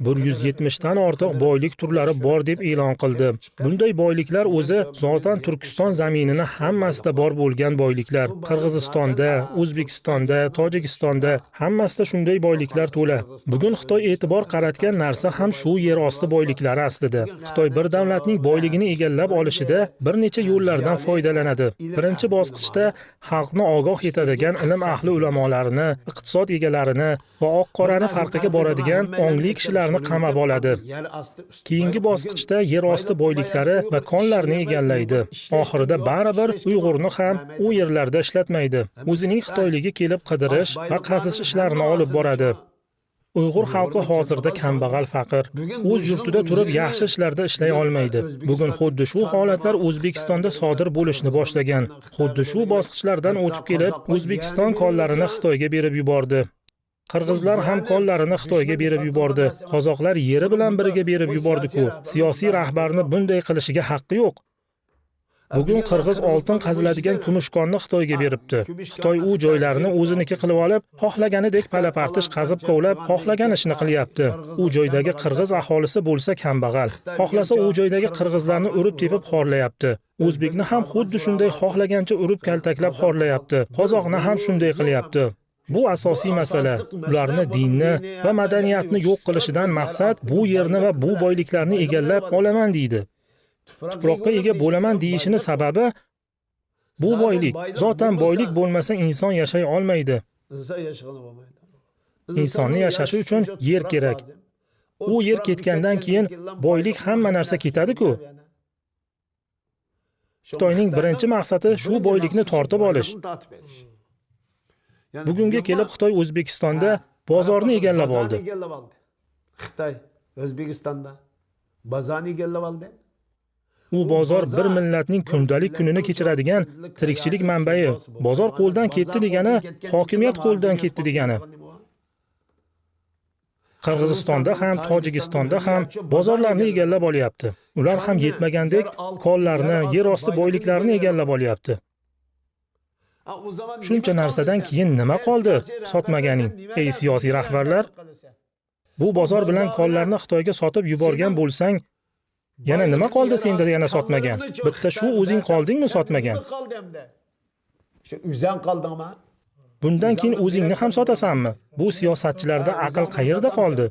بىر يۈز يەتمىشتىن ئارتۇق بايلىق تۈرلىرى بار دەپ ئېلان قىلدى. بۇنداق بايلىقلار ئۆزى زاتەن تۈركىستان زېمىنىنىڭ ھەممىسىدە بار بولغان بايلىقلار. قىرغىزىستاندا، ئۆزبېكىستاندا، تاجىكىستاندا، ھەممىسىدە شۇنداق بايلىقلار تولا. بۈگۈن خىتاي ئېتىبار قاراتقان نەرسە ھەم شۇ يەر ئاستى بايلىقلىرى ئەسلىدە. خىتاي بىر دۆلەتنىڭ بايلىقىنى ئىگىلەپ ئېلىشىدا بىر نەچچە يوللاردىن پايدىلىنىدۇ. بىرىنچى باسقۇچتا خەلقنى ئاگاھ ئېتىدىغان ئىلىم ئەھلى ئۆلىمالارنى، ئىقتىساد ئىگىلىرىنى ۋە ئاق-قارانىڭ پەرقىگە بارىدىغان ئاڭلىق كىشىلەرنى قاماپ ئالىدۇ. كېيىنكى باسقۇچتا يەر ئاستى بايلىقلىرى ۋە كانلارنى ئىگىلەيدۇ. ئاخىرىدا بارىبىر ئۇيغۇرنى ھەم ئۇ يەرلەردە ئىشلەتمەيدۇ. ئۆزىنىڭ خىتايلىقى كېلىپ قىدىرىش ۋە قېزىش ئىشلىرىنى ئالىپ بارىدۇ. ئۇيغۇر خەلقى ھازىردا كەمبەغەل، پەقىر. ئۆز يۇرتىدا تۇرۇپ ياخشى ئىشلاردا ئىشلەي ئالمايدۇ. بۈگۈن خۇددى شۇ ھالەتلەر ئۆزبېكىستاندا سادىر بولۇشنى باشلىغان. خۇددى شۇ باسقۇچلاردىن ئۆتۈپ كېلىپ، ئۆزبېكىستان كانلىرىنى خىتايغا بېرىپ يۈبەردى. قىرغىزلار ھەم كانلىرىنى خىتايغا بېرىپ يۈبەردى. قازاقلار يېرى بىلەن بىرگە بېرىپ يۈبەردىكۇ. سىياسىي رەھبەرنى بۇنداق قىلىشىغا ھەققى يوق. بۈگۈن قىرغىز ئالتۇن قېزىلىدىغان كۈمۈش كاننى خىتايغا بېرىپتۇ. خىتاي ئۇ جايلارنى ئۆزىنىڭكى قىلىۋالىپ، خالىغىنىدەك پەلە-پەتىش قېزىپ كولاپ، خالىغان ئىشنى قىلىياپتۇ. ئۇ جايدىكى قىرغىز ئاھالىسى بولسا كەمبەغەل. خالىسا ئۇ جايدىكى قىرغىزلارنى ئۇرۇپ تېپىپ خارلاياپتۇ. ئۆزبېكنى ھەم خۇددى شۇنداق خالىغانچە ئۇرۇپ كەلتەكلەپ خارلاياپتۇ. قازاقنى ھەم شۇنداق قىلىياپتۇ. بۇ ئاساسىي مەسىلە. ئۇلارنى دىننى ۋە مەدەنىيەتنى يوق قىلىشىدىن مەقسەت بۇ يەرنى ۋە بۇ بايلىقلارنى ئىگىلەپ ئالىمەن دەيدۇ. تۇپراققا ئىگە بولىمەن دېيىشىنىڭ سەۋەبى، بۇ بايلىق. زاتەن بايلىق بولمىسا ئىنسان ياشاي ئالمايدۇ. ئىنساننى ياشاشى ئۈچۈن يەر كېرەك. ئۇ يەر كەتكەندىن كېيىن بايلىق، ھەممە نەرسە كېتىدىكۇ. خىتاينىڭ بىرىنچى مەقسىتى شۇ بايلىقنى تارتىپ ئېلىش. بۈگۈنگە كېلىپ خىتاي ئۆزبېكىستاندا بازارنى ئىگىلەپ ئالدى. خىتاي ئۆزبېكىستاندا بازارنى ئىگىلەپ ئالدى. بۇ بازار بىر مىللەتنىڭ كۈندىلىك كۈنىنى كەچۈرىدىغان تىرىكچىلىك مەنبەيى. بازار قولدىن كەتتى دېگەنى، ھاكىمىيەت قولدىن كەتتى دېگەنى. قىرغىزىستاندا ھەم توجىكىستاندا ھەم بازارلارنى ئىگىلەپ ئولتۇرۇپتۇ. ئۇلار ھەم يەتمىگەندەك كانلارنى، يەر ئاستى بايلىقلارنى ئىگىلەپ ئولتۇرۇپتۇ. شۇنچە نەرسىدىن كېيىن نېمە قالدى ساتمىغىنىڭ، ئەي سىياسىي رەھبەرلەر؟ بۇ بازار بىلەن كانلارنى خىتايغا ساتىپ يۈبەرگەن بولساڭ، يەنە نېمە قالدى سەندە يەنە ساتمىغان؟ بىتتە شۇ ئۆزۈڭ قالدىڭمۇ ساتمىغان؟ شۇ ئۆزۈڭ قالدىڭمۇ؟ بۇندىن كېيىن ئۆزۈڭنى ھەم ساتىسەنمۇ؟ بۇ سىياسەتچىلەردە ئەقىل قەيەردە قالدى؟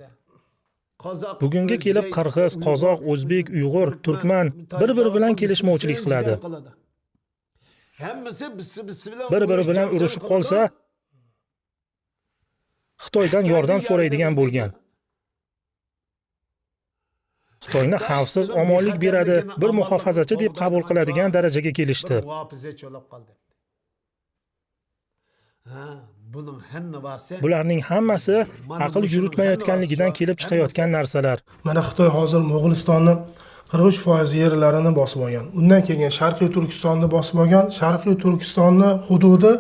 بۈگۈنگە كېلىپ قىرغىز، قازاق، ئۆزبېك، ئۇيغۇر، تۈركمەن بىر-بىرى بىلەن كېلىشمەيۋاتىدۇ. بىر-بىرى بىلەن ئۇرۇشۇپ قالسا، خىتايدىن ياردەم سورايدىغان بولغان. خىتاينى خەۋپسىز، ئامانلىق بېرىدۇ، بىر مۇھاپىزەتچى دەپ قوبۇل قىلىدىغان دەرىجىگە كېلىشتى. بۇلارنىڭ ھەممىسى ئەقىل يۈرۈتمەيۋاتقانلىقىدىن كېلىپ چىقىۋاتقان نەرسىلەر. مانا خىتاي ھازىر موغۇلىستاننى قىرىق ئۈچ پائىز يەرلىرىنى باسىپ ئالغان. ئۇندىن كېيىن شەرقىي تۈركىستاننى باسىپ ئالغان. شەرقىي تۈركىستاننى ھۇدۇدى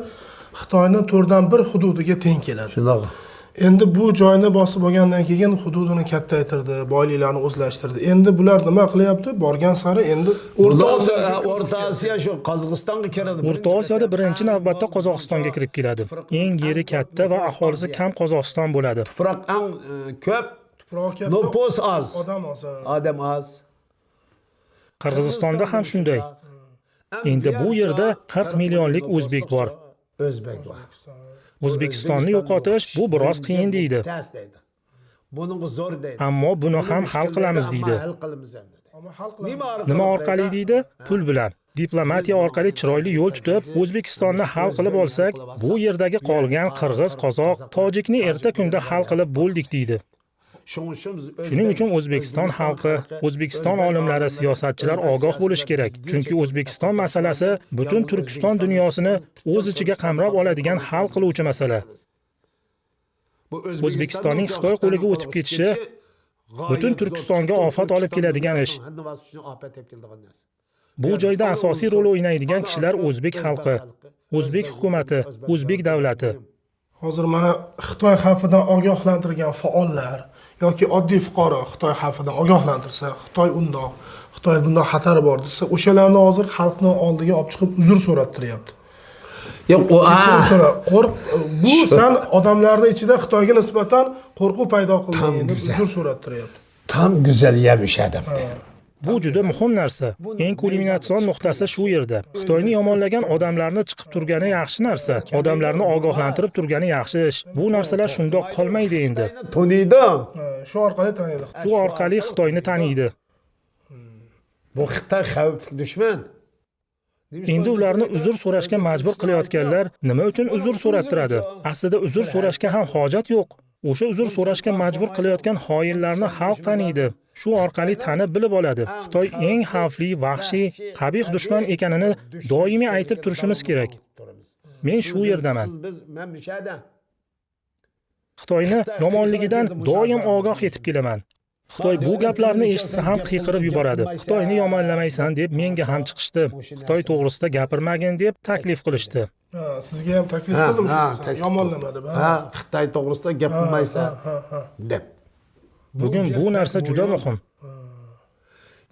خىتاينىڭ تۆتتىن بىر ھۇدۇدىغا تەڭ كېلىدۇ. شۇنداق. ئەمدى بۇ جاينى باسىپ ئالغاندىن كېيىن ھۇدۇدىنى كەڭەيتتى، بايلىقلارنى ئۆزلەشتۈردى. ئەمدى بۇلار نېمە قىلىۋاتىدۇ؟ بارغان سېرى ئەمدى ئورتا ئاسىياغا كىرىپ كېتىدۇ. ئورتا ئاسىيا شۇ قازاقىستانغا كىرىدۇ. ئورتا ئاسىيادا بىرىنچى نۆۋەتتە قازاقىستانغا كىرىپ كېلىدۇ. ئەڭ يېرى كاتتا ۋە ئاھالىسى كەم قازاقىستان بولىدۇ. تۇپراق ئەڭ، ئە، كۆپ، تۇپراق كاتتا، نوپۇس ئاز، ئادەم ئاز. ئادەم ئاز. قىرغىزىستاندا ھەم شۇنداق. ئەمدى بۇ يەردە قىرىق مىليونلۇق ئۆزبېك بار. ئۆزبېك بار. ئۆزبېكىستاننى يوقىتىش بۇ بىراز قىيىن دەيدۇ. تەس دەيدۇ. بۇنىڭغا زور دەيدۇ. ئەمما بۇنى ھەم ھەل قىلىمىز دەيدۇ. ئەمما ھەل قىلىمىز ئەمدى. نېمە ئارقىلىق دەيدۇ؟ پۇل بىلەن. دىپلوماتىيە ئارقىلىق چىرايلىق يول تۇتۇپ، ئۆزبېكىستاننى ھەل قىلىپ ئالساق، بۇ يەردىكى قالغان قىرغىز، قازاق، تاجىكنى ئەتە كۈندە ھەل قىلىپ بولدۇق دەيدۇ. شۇنىڭ ئۈچۈن ئۆزبېكىستان خەلقى، ئۆزبېكىستان ئالىملىرى، سىياسەتچىلەر ئاگاھ بولۇشى كېرەك. چۈنكى ئۆزبېكىستان مەسىلىسى پۈتۈن تۈركىستان دۇنياسىنى ئۆز ئىچىگە قامراپ ئالىدىغان ھەل قىلىۋاتقان مەسىلە. ئۆزبېكىستاننىڭ خىتاي قولىغا ئۆتۈپ كېتىشى پۈتۈن تۈركىستانغا ئاپەت ئېلىپ كېلىدىغان ئىش. بۇ جايدا ئاساسىي رول ئوينايدىغان كىشىلەر ئۆزبېك خەلقى، ئۆزبېك ھۆكۈمىتى، ئۆزبېك دۆلىتى. ھازىر مانا خىتاي خەۋپىدىن ئاگاھلاندۇرغان پائاللار ياكى ئاددىي پۇقرا خىتاي خەۋپىدىن ئاگاھلاندۇرسا، خىتاي ئۇنداق، خىتاي بۇنداق خەتەر بار دېسە، ئوشۇلارنى ھازىر خەلقنىڭ ئالدىغا ئېلىپ چىقىپ ئۇزۇر سوراپ تۇرۇۋاتىدۇ. ياق، ئۇ، كەچۈرۈم سورا، قورق-، بۇ سەن ئادەملەرنىڭ ئىچىدە خىتايغا نىسبەتەن قورقۇۋ پەيدا قىلدىڭ دەپ ئۇزۇر سوراپ تۇرۇۋاتىدۇ. تام گۈزەل يەمىش ئادەم. بۇ جۈدە مۇھىم نەرسە. ئەڭ كۇلمىناتسىيون نۇقتاسى شۇ يەردە. خىتاينى يامانلىغان ئادەملەرنى چىقىپ تۇرغىنى ياخشى نەرسە. ئادەملەرنى ئاگاھلاندۇرۇپ تۇرغىنى ياخشى ئىش. بۇ نەرسىلەر شۇنداق قالمايدۇ ئەمدى. تونۇيدۇ. شۇ ئارقىلىق تونۇيدۇ. شۇ ئارقىلىق خىتاينى تونۇيدۇ. بۇ خىتاي خەۋپلىك دۈشمەن. ئەمدى ئۇلارنى ئۇزۇر سوراشقا مەجبۇر قىلىۋاتقانلار نېمە ئۈچۈن ئۇزۇر سوراپ تۇرىدۇ؟ ئەسلىدە ئۇزۇر سوراشقا ھەم ھاجەت يوق. ئوشۇ ئۇزۇر سوراشقا مەجبۇر قىلىۋاتقان خائىنلارنى خەلق تونۇيدۇ. شۇ ئارقىلىق تونۇپ بىلىپ ئالىدۇ. خىتاي ئەڭ خەۋپلىك، ۋەھشىي، قەبىھ دۈشمەن ئىكەنلىكىنى دائىمىي ئېيتىپ تۇرۇشىمىز كېرەك. مەن شۇ يەردىمەن. خىتاينى يامانلىقىدىن دائىم ئاگاھ ئېتىپ كېلىمەن. خىتاي بۇ گەپلەرنى ئېشىتسە ھەم قىيقىرىپ يۈبۈرىدۇ. خىتاينى يامانلىمايسەن دەپ مەڭگە ھەم چىقىشتى. خىتاي توغرىسىدا گەپىرمەگىن دەپ تەكلىپ قىلىشتى. ھە، سىزگە ھەم تەكلىپ قىلدىم شۇ. يامانلىما دەپ. ھە، خىتاي توغرىسىدا گەپىرمەيسەن دەپ. بۈگۈن بۇ نەرسە جۈدە مۇھىم.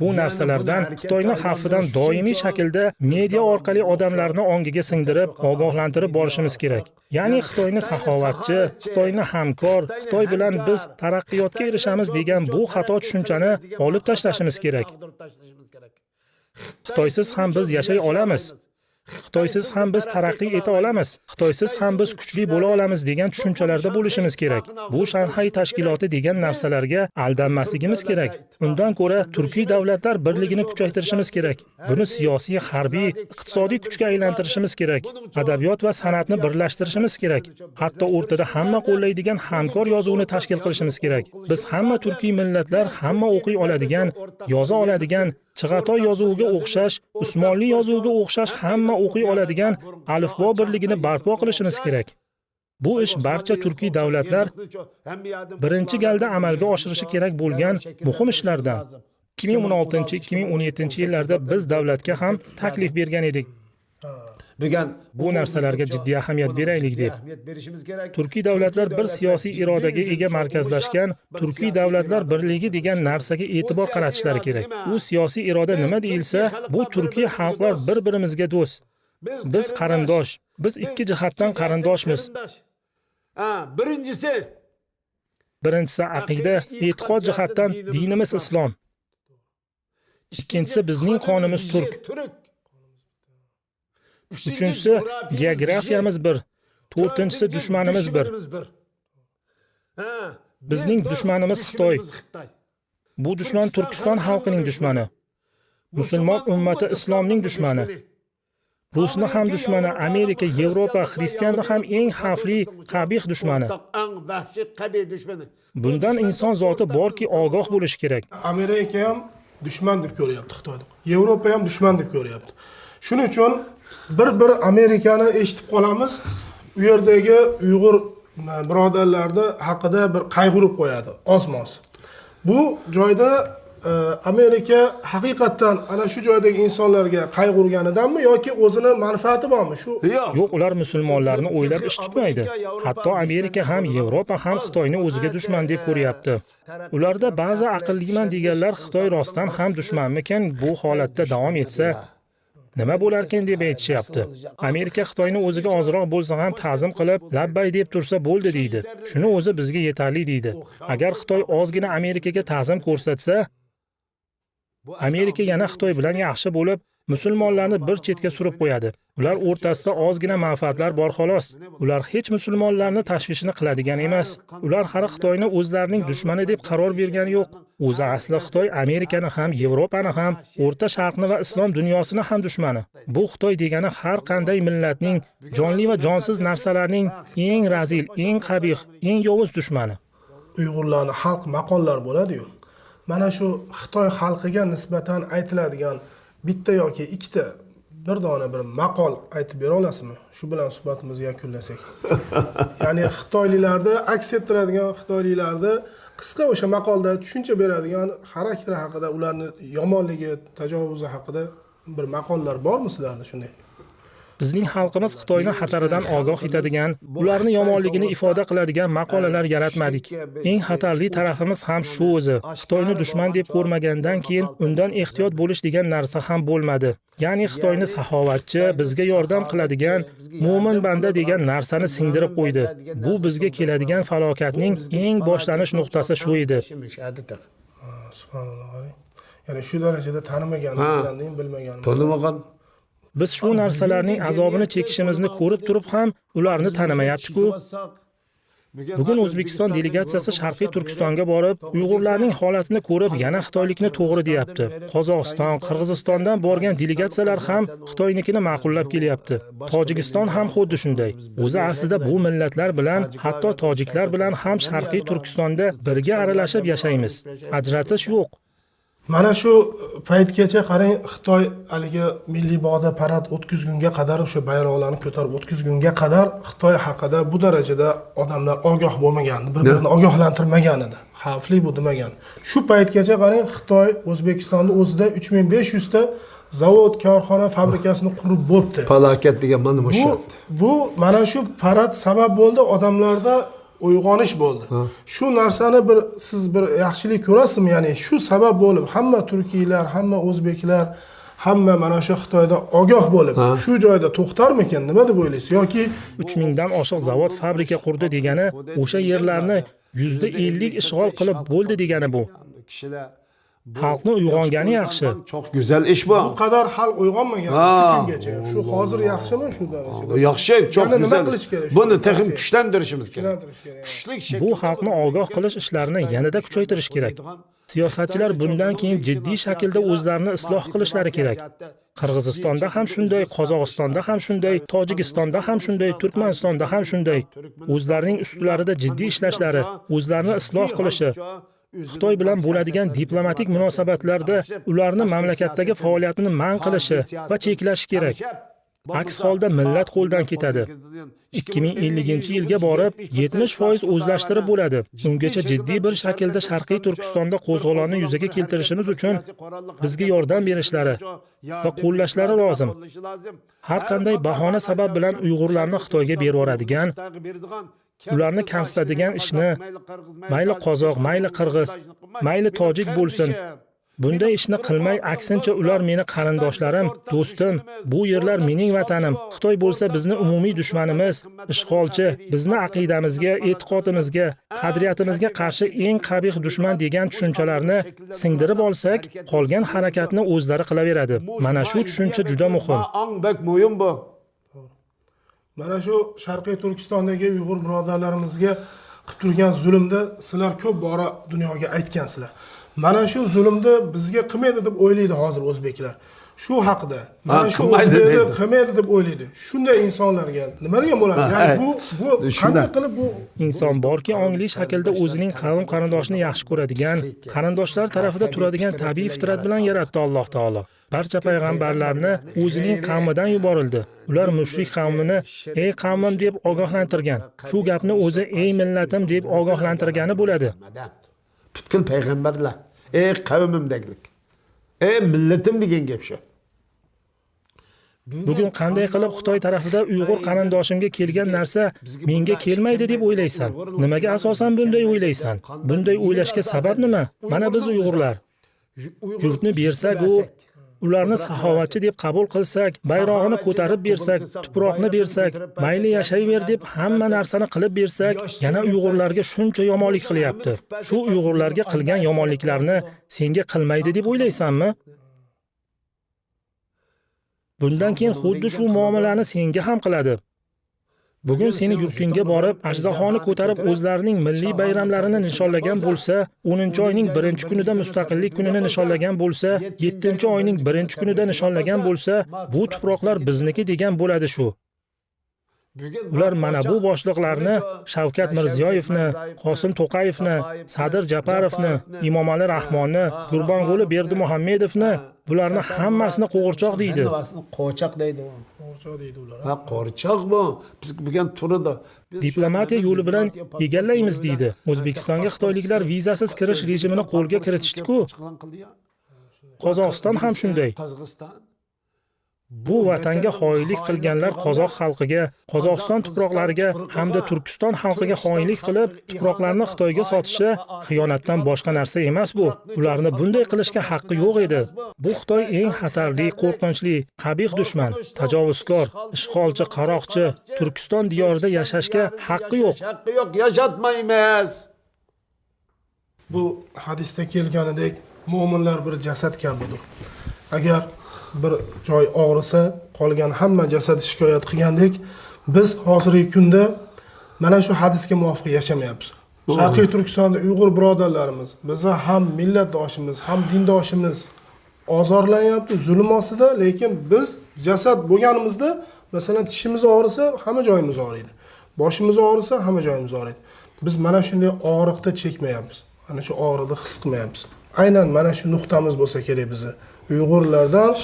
بۇ نەرسىلەردىن خىتاينىڭ خەۋپىدىن دائىمىي شەكىلدە مېدىيا ئارقىلىق ئادەملەرنىڭ ئاڭىغا سىڭدۈرۈپ، ئاگاھلاندۇرۇپ بورىشىمىز كېرەك. يەنى خىتاينى ساخاۋەتچى، خىتاينى ھەمكار، خىتاي بىلەن بىز تەرەققىياتقا ئېرىشىمىز دېگەن بۇ خاتا چۈشەنچىنى ئېلىپ تاشلىشىمىز كېرەك. خىتايسىز ھەم بىز ياشاي ئالىمىز. خىتايسىز ھەم بىز تەرەققىي ئېتە ئالىمىز. خىتايسىز ھەم بىز كۈچلۈك بولا ئالىمىز دېگەن چۈشەنچىلەردە بولۇشىمىز كېرەك. بۇ شاڭخەي تەشكىلاتى دېگەن نەرسىلەرگە ئالدانماسلىقىمىز كېرەك. ئۇندىن كۆرە تۈركىي دۆلەتلەر بىرلىكىنى كۈچەيتىرىشىمىز كېرەك. بۇنى سىياسىي، ھەربىي، ئىقتىسادىي كۈچكە ئايلاندۇرۇشىمىز كېرەك. ئەدەبىيات ۋە سەنئەتنى بىرلەشتۈرۈشىمىز كېرەك. ھەتتا ئوتتۇرىدا ھەممە قوللايدىغان ھەمكار يازۇۋىنى تەشكىل قىلىشىمىز كېرەك. بىز ھەممە تۈركىي مىللەتلەر ھەممە ئوقۇي ئالىدىغان، يازا ئالىدىغان، چىغاتاي يازۇۋىغا ئوخشاش، ئوسمانلى يازۇۋىغا ئوخشاش ھەممە ئوقۇي ئالىدىغان ئەلىپبا بىرلىكىنى بەرپا قىلىشىمىز كېرەك. بۇ ئىش بارچە تۈركىي دۆلەتلەر بىرىنچى گەلدە ئەمەلگە ئاشۇرۇشى كېرەك بولغان مۇھىم ئىشلاردىن. ئىككى مىڭ ئون ئالتىنچى، ئىككى مىڭ ئون يەتتىنچى يىللاردا بىز داۋلەتكە ham taklif bergan edik. بۈگۈن بۇ نەرسىلەرگە جىددىي ئەھمىيەت بېرەيلىك دەپ. تۈركىي دەۋلەتلەر بىر سىياسىي ئىرادىگە ئىگە مەركەزلەشكەن تۈركىي دەۋلەتلەر بىرلىكى دېگەن نەرسىگە ئېتىبار قارىتىشلىرى كېرەك. ئۇ سىياسىي ئىرادە نېمە دېيىلسە، بۇ تۈركىي خەلقلەر بىر-بىرىمىزگە دوست. بىز قېرىنداش. بىز ئىككى جەھەتتىن قېرىنداشمىز. بىرىنچىسى، ئەقىدە، ئېتىقاد جەھەتتىن دىنىمىز ئىسلام. ئىككىنچىسى، بىزنىڭ قانىمىز تۈرك. ئۈچىنچىسى، گېئوگرافىيەمىز بىر. تۆتىنچىسى، دۈشمەنىمىز بىر. بىزنىڭ دۈشمەنىمىز خىتاي. بۇ دۈشمەن تۈركىستان خەلقىنىڭ دۈشمىنى. مۇسۇلمان ئۈممىتى ئىسلامنىڭ دۈشمىنى. رۇسنى ھەم دۈشمىنى، ئامېرىكا، ياۋروپا، خرىستىياننى ھەم ئەڭ خەۋپلى، قەبىھ دۈشمىنى. بۇندىن ئىنسان زاتى باركى، ئاگاھ بولۇشى كېرەك. ئامېرىكا ھەم دۈشمەن دەپ كۆرۈيەتتى خىتاينى. ياۋروپا ھەم دۈشمەن دەپ كۆرۈيەتتى. شۇنىڭ ئۈچۈن بىر-بىر ئامېرىكانى ئېشىتىپ قالىمىز. ئۇ يەردىكى ئۇيغۇر بۇرادەرلەردە ھەققىدە بىر قايغۇرۇپ قويىدۇ، ئاز-ماز. بۇ جايدا، ئە، ئامېرىكا ھەقىقەتەن ئەنە شۇ جايدىكى ئىنسانلارغا قايغۇرغىنىدەنمۇ ياكى ئۆزىنىڭ مەنپەئەتى بارمۇ؟ شۇ ياق، ئۇلار مۇسۇلمانلارنى ئويلاپ ئىش تۇتمايدۇ. ھەتتا ئامېرىكا ھەم ياۋروپا ھەم خىتاينى ئۆزىگە دۈشمەن دەپ كۆرۈيەتتى. ئۇلاردا بەزى ئەقىللىيمەن دېگەنلەر خىتاي راستتىن ھەم دۈشمەنمىكىن، بۇ ھالەتتە داۋام ئەتسە نېمە بولاركىن دەپ ئېيتىشىپتۇ. ئامېرىكا خىتاينى ئۆزىگە ئازراق بولسا ھەم تەزىم قىلىپ، لەببەي دەپ تۇرسا بولدى دەيدۇ. شۇنىڭ ئۆزى بىزگە يېتەرلىك دەيدۇ. ئەگەر خىتاي ئازغىنا ئامېرىكىغا تەزىم كۆرسەتسە، ئامېرىكا يەنە خىتاي بىلەن ياخشى بولۇپ، مۇسۇلمانلارنى بىر چەتكە سۈرۈپ قويىدۇ. ئۇلار ئورتىسىدا ئازغىنا مەنپەئەتلەر بار، خالاس. ئۇلار ھېچ مۇسۇلمانلارنى تەشۋىشىنى قىلىدىغان ئەمەس. ئۇلار ھەر خىتاينى ئۆزلەرنىڭ دۈشمىنى دەپ قارار بەرگەن يوق. ئۆزى ئەسلى خىتاي ئامېرىكانى ھەم ياۋروپانى ھەم ئورتا شەرقنى ۋە ئىسلام دۇنياسىنى ھەم دۈشمىنى. بۇ خىتاي دېگەنى ھەر قانداق مىللەتنىڭ، جانلىق ۋە جانسىز نەرسىلەرنىڭ ئەڭ رەزىل، ئەڭ قەبىھ، ئەڭ ياۋۇز دۈشمىنى. ئۇيغۇرلارنىڭ خەلق ماقاللار بولىدۇ-يۇ. مانا شۇ خىتاي خەلقىگە نىسبەتەن ئېيتىلىدىغان بىتتە ياكى ئىككىتە بىر دانە بىر ماقال ئېيتىپ بېرە ئالاسىزمۇ؟ شۇ بىلەن سۆھبەتىمىزنى يەكۈنلىسەك. يەنى خىتايلىلاردا ئەكس ئەتتۈرىدىغان، خىتايلىلاردا قىسقا ئوشۇ ماقالدا چۈشەنچە بېرىدىغان خاراكتېر ھەققىدە، ئۇلارنىڭ يامانلىقى، تاجاۋۇزى ھەققىدە بىر ماقاللار بارمۇ سىلەردە شۇنداق؟ بىزنىڭ خەلقىمىز خىتاينىڭ خەتىرىدىن ئاگاھ ئېتىدىغان، ئۇلارنىڭ يامانلىقىنى ئىپادە قىلىدىغان ماقالىلەر ياراتمىدۇق. ئەڭ خەتەرلىك تەرىپىمىز ھەم شۇ ئۆزى. خىتاينى دۈشمەن دەپ كۆرمىگەندىن كېيىن ئۇندىن ئېھتىيات بولۇش دېگەن نەرسە ھەم بولمىدى. يەنى خىتاينى ساخاۋەتچى، بىزگە ياردەم قىلىدىغان، مۆمىن بەندە دېگەن نەرسىنى سىڭدۈرۈپ قويدى. بۇ بىزگە كېلىدىغان پالاكەتنىڭ ئەڭ باشلىنىش نۇقتىسى شۇ ئىدى. سۇبھاناللا. يەنى شۇ دەرىجىدە تانىمىغان، ھە. بىلمىگەن. تونۇمىغان. بىز شۇ نەرسىلەرنىڭ ئازابىنى چېكىشىمىزنى كۆرۈپ تۇرۇپ ھەم ئۇلارنى تانىماياتتىكۇ. بۈگۈن ئۆزبېكىستان دېلېگاتسىيەسى شەرقىي تۈركىستانغا بارىپ، ئۇيغۇرلارنىڭ ھالىتىنى كۆرۈپ، يەنە خىتايلىكنى توغرا دېيەپتۇ. قازاقىستان، قىرغىزىستاندىن بارغان دېلېگاتسىيەلەر ھەم خىتاينىكىنى ماقۇللاپ كېلىيەپتۇ. تاجىكىستان ھەم خۇددى شۇنداق. ئۆزى ئەسلىدە بۇ مىللەتلەر بىلەن، ھەتتا تاجىكلار بىلەن ھەم شەرقىي تۈركىستاندا بىرگە ئارىلىشىپ ياشايمىز. ئاجرىتىش يوق. مانا شۇ پەيتكىچە قاراڭ، خىتاي ھېلىقى مىللىي باغدا پارات ئۆتكۈزگۈنگە قەدەر، شۇ بايراقلارنى كۆتۈرۈپ ئۆتكۈزگۈنگە قەدەر خىتاي ھەققىدە بۇ دەرىجىدە ئادەملەر ئاگاھ بولمىغان، بىر-بىرىنى ئاگاھلاندۇرمىغان ئىدى. خەۋپلىك بۇ دېمىگەن. شۇ پەيتكىچە قاراڭ، خىتاي ئۆزبېكىستاندا ئۆزىدە ئۈچ مىڭ بەش يۈز تا زاۋۇت، كارخانا، فابرىكاسىنى قۇرۇپ بوپتۇ. پالاكەت دېگەن مانا مۇشۇ. بۇ، بۇ مانا شۇ پارات سەۋەب بولدى، ئادەملەردە ئويغىنىش بولدى. ھە. شۇ نەرسىنى بىر، سىز بىر ياخشىلىق كۆرەسىزمۇ؟ يەنى شۇ سەۋەب بولۇپ، ھەممە تۈركىيلەر، ھەممە ئۆزبېكلەر، ھەممە مانا شۇ خىتايدا ئاگاھ بولۇپ، ھە. شۇ جايدا توختارمىكىن؟ نېمە دەپ ئويلايسىز؟ ياكى ئۈچ مىڭدىن ئاشۇق زاۋۇت، فابرىكا قۇردى دېگىنى ئوشۇ يەرلەرنى يۈزدە ئەللىك ئىشغال قىلىپ بولدى دېگىنى بۇ. خەلقنى ئويغانغىنى ياخشى. چوق گۈزەل ئىش بۇ. بۇ قەدەر خەلق ئويغانمىغان ھە. شۇ كۈنگىچە. شۇ ھازىر ياخشىمۇ شۇ دەرىجىدە؟ ياخشى، چوق گۈزەل. يەنە نېمە قىلىش كېرەك؟ بۇنى تېخىمۇ كۈچلەندۈرۈشىمىز كېرەك. كۈچلۈك شەكىلدە بۇ خەلقنى ئاگاھ قىلىش ئىشلىرىنى يەنىدە كۈچەيتىرىش كېرەك. سىياسەتچىلەر بۇندىن كېيىن جىددىي شەكىلدە ئۆزلىرىنى ئىسلاھ قىلىشلىرى كېرەك. قىرغىزىستاندا ھەم شۇنداي، قازاقىستاندا ھەم شۇنداي، تاجىكىستاندا ھەم شۇنداي، تۈركمەنىستاندا ھەم شۇنداي. ئۆزلەرنىڭ ئۈستىلىرىدە جىددىي ئىشلەشلىرى، ئۆزلەرنى ئىسلاھ قىلىشى، خىتاي بىلەن بولىدىغان دىپلوماتىك مۇناسىۋەتلەردە ئۇلارنى مەملىكەتتىكى پائالىيەتنى مەنئى قىلىشى ۋە چەكلەشى كېرەك. Aks holda millat qo'ldan ketadi. Ikki ming ellinchi yilga borib, yetmish foiz o'zlashtirib bo'ladi. Ungacha jiddiy bir shaklda Sharqiy Turkistonda qo'zg'olonni yuzaga keltirishimiz uchun bizga yordam berishlari va qo'llashlari lozim. Har qanday bahona sabab bilan uyg'urlarni Xitoyga berib yuboradigan, ularni kamsitadigan ishni, mayli qozoq, mayli qirg'iz, mayli tojik bo'lsin, bunday ishni qilmay, aksincha, ular meni qarindoshlarim, do'stim, bu yerlar mening vatanim, Xitoy bo'lsa bizni umumiy dushmanimiz, ishg'olchi, bizni aqidamizga, e'tiqodimizga, qadriyatimizga qarshi eng qabih dushman degan tushunchalarni singdirib olsak, qolgan harakatni o'zlari qilaveradi. Mana shu tushuncha juda muhim. Ang bek muyum bu. Mana shu Sharqiy Turkistondagi uyg'ur birodarlarimizga qilib turgan zulmni sizlar ko'p bora dunyoga aytgansizlar. Mana shu zulmni bizga qilmaydi deb o'ylaydi hozir o'zbeklar. Shu haqida. Mana shu o'zbeklar qilmaydi deb o'ylaydi. Shunday insonlarga nima degan bo'lamiz? Ya'ni bu bu qanday qilib bu Inson borki, ongli shaklda o'zining qavm qarindoshini yaxshi ko'radigan, qarindoshlar tarafida turadigan tabiiy fitrat bilan yaratdi Alloh taolo. Barcha payg'ambarlarni o'zining qavmidan yuborildi. Ular mushrik qavmini "Ey qavmim", deb ogohlantirgan. Shu gapni o'zi "Ey millatim", deb ogohlantirgani bo'ladi. Pütkül peygamberler. Ey kavmim deglik. Ey milletim degen gep shu. Bugun qanday qilib Xitoy tarafida uyg'ur qarindoshimga kelgan narsa menga kelmaydi deb o'ylaysan? Nimaga asosan bunday o'ylaysan? Bunday o'ylashga sabab nima? Mana biz uyg'urlar. Yurtni bersak u, ularni saxovatchi deb qabul qilsak, bayrog'ini ko'tarib bersak, tuproqni bersak, mayli yashayver deb hamma narsani qilib bersak, yana uyg'urlarga shuncha yomonlik qilyapti. Shu uyg'urlarga qilgan yomonliklarni senga qilmaydi deb o'ylaysanmi? Bundan keyin xuddi shu muomalani senga ham qiladi. Bugun seni yurtingga borib, ajdahoni ko'tarib, o'zlarining milliy bayramlarini nishonlagan bo'lsa, o'ninchi oyning birinchi kunida mustaqillik kunini nishonlagan bo'lsa, yettinchi oyning birinchi kunida nishonlagan bo'lsa, bu tuproqlar bizniki degan bo'ladi shu. Ular mana bu boshliqlarni, Shavkat Mirziyoyevni, Qosim To'qayevni, Sadir Japarovni, Emomali Rahmonni, Gurbanguli Berdimuhamedovni, bularni hammasini qo'g'irchoq deydi. Qo'rchoq deydi u. Qo'rchoq deydi ular. Ha, qo'rchoq bu. Biz bugun turidi. Diplomatiya yo'li bilan egallaymiz deydi. O'zbekistonga xitoyliklar vizasiz kirish rejimini qo'lga kiritishdi-ku. Qozog'iston ham shunday. Bu vatanga xoinlik qilganlar qozoq xalqiga, Qozog'iston tuproqlariga hamda Turkiston xalqiga xoinlik qilib, tuproqlarni Xitoyga sotishi xiyonatdan boshqa narsa emas bu. Ularni bunday qilishga haqqi yo'q edi. Bu Xitoy eng xatarli, qo'rqinchli, qabih dushman, tajovuzkor, ishg'olchi, qaroqchi, Turkiston diyorida yashashga haqqi yo'q. Haqqi yo'q, yashatmaymiz. Bu hadisda kelganidek, mo'minlar bir jasad kabidir. Agar bir joy og'risa, qolgan hamma jasad shikoyat qilgandek, biz hozirgi kunda mana shu hadisga muvofiq yashamayapmiz. Sharqiy Turkistonda Uyg'ur birodarlarimiz, bizni ham millatdoshimiz, ham dindoshimiz ozorlanyapti, zulm ostida, lekin biz jasad bo'lganimizda, masalan, tishimiz og'risa, hamma joyimiz og'riydi. Boshimiz og'risa, hamma joyimiz og'riydi. Biz mana shunday og'riqda chekmayapmiz. Mana shu og'riqni his qilmayapmiz. Aynan mana shu nuqtamiz bo'lsa kerak bizni. Uyg'urlardan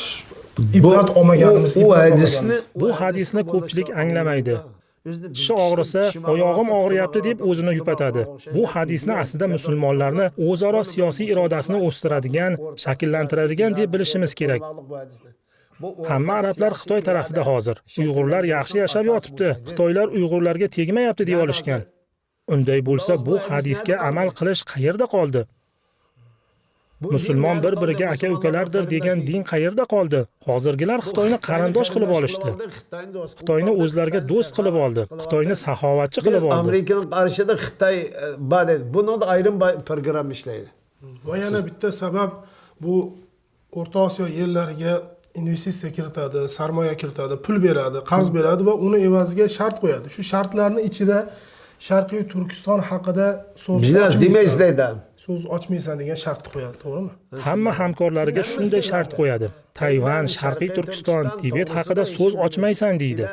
ibrat olmaganimiz, ibrat olmaganimiz. Bu hadisni ko'pchilik anglamaydi. Tishi og'risa, oyog'im og'riyapti deb o'zini yupatadi. Bu hadisni aslida musulmonlarni o'zaro siyosiy irodasini o'stiradigan, shakllantiradigan deb bilishimiz kerak. Hamma arablar Xitoy tarafida hozir. Uyg'urlar yaxshi yashab yotibdi. Xitoylar uyg'urlarga tegmayapti deb olishgan. Unday bo'lsa, bu hadisga amal qilish qayerda qoldi? Musulmon bir-biriga aka-ukalardir degan din qayerda qoldi? Hozirgilar Xitoyni qarindosh qilib olishdi. Xitoyni o'zlariga do'st qilib oldi. Xitoyni saxovatchi qilib oldi. Amerikaning qarshida Xitoy e, bor edi. Buningda ayrim programma ishlaydi. Va yana bitta sabab, bu O'rta Osiyo yerlariga investitsiya kiritadi, sarmoya kiritadi, pul beradi, qarz beradi va uni evaziga shart qo'yadi. Shu shartlarni ichida Sharqiy Turkiston haqida so'z ochmaysan. So'z ochmaysan degan shart qo'yadi, to'g'rimi? Hamma hamkorlariga shunday shart qo'yadi. Tayvan, Sharqiy Turkiston, Tibet haqida so'z ochmaysan deydi.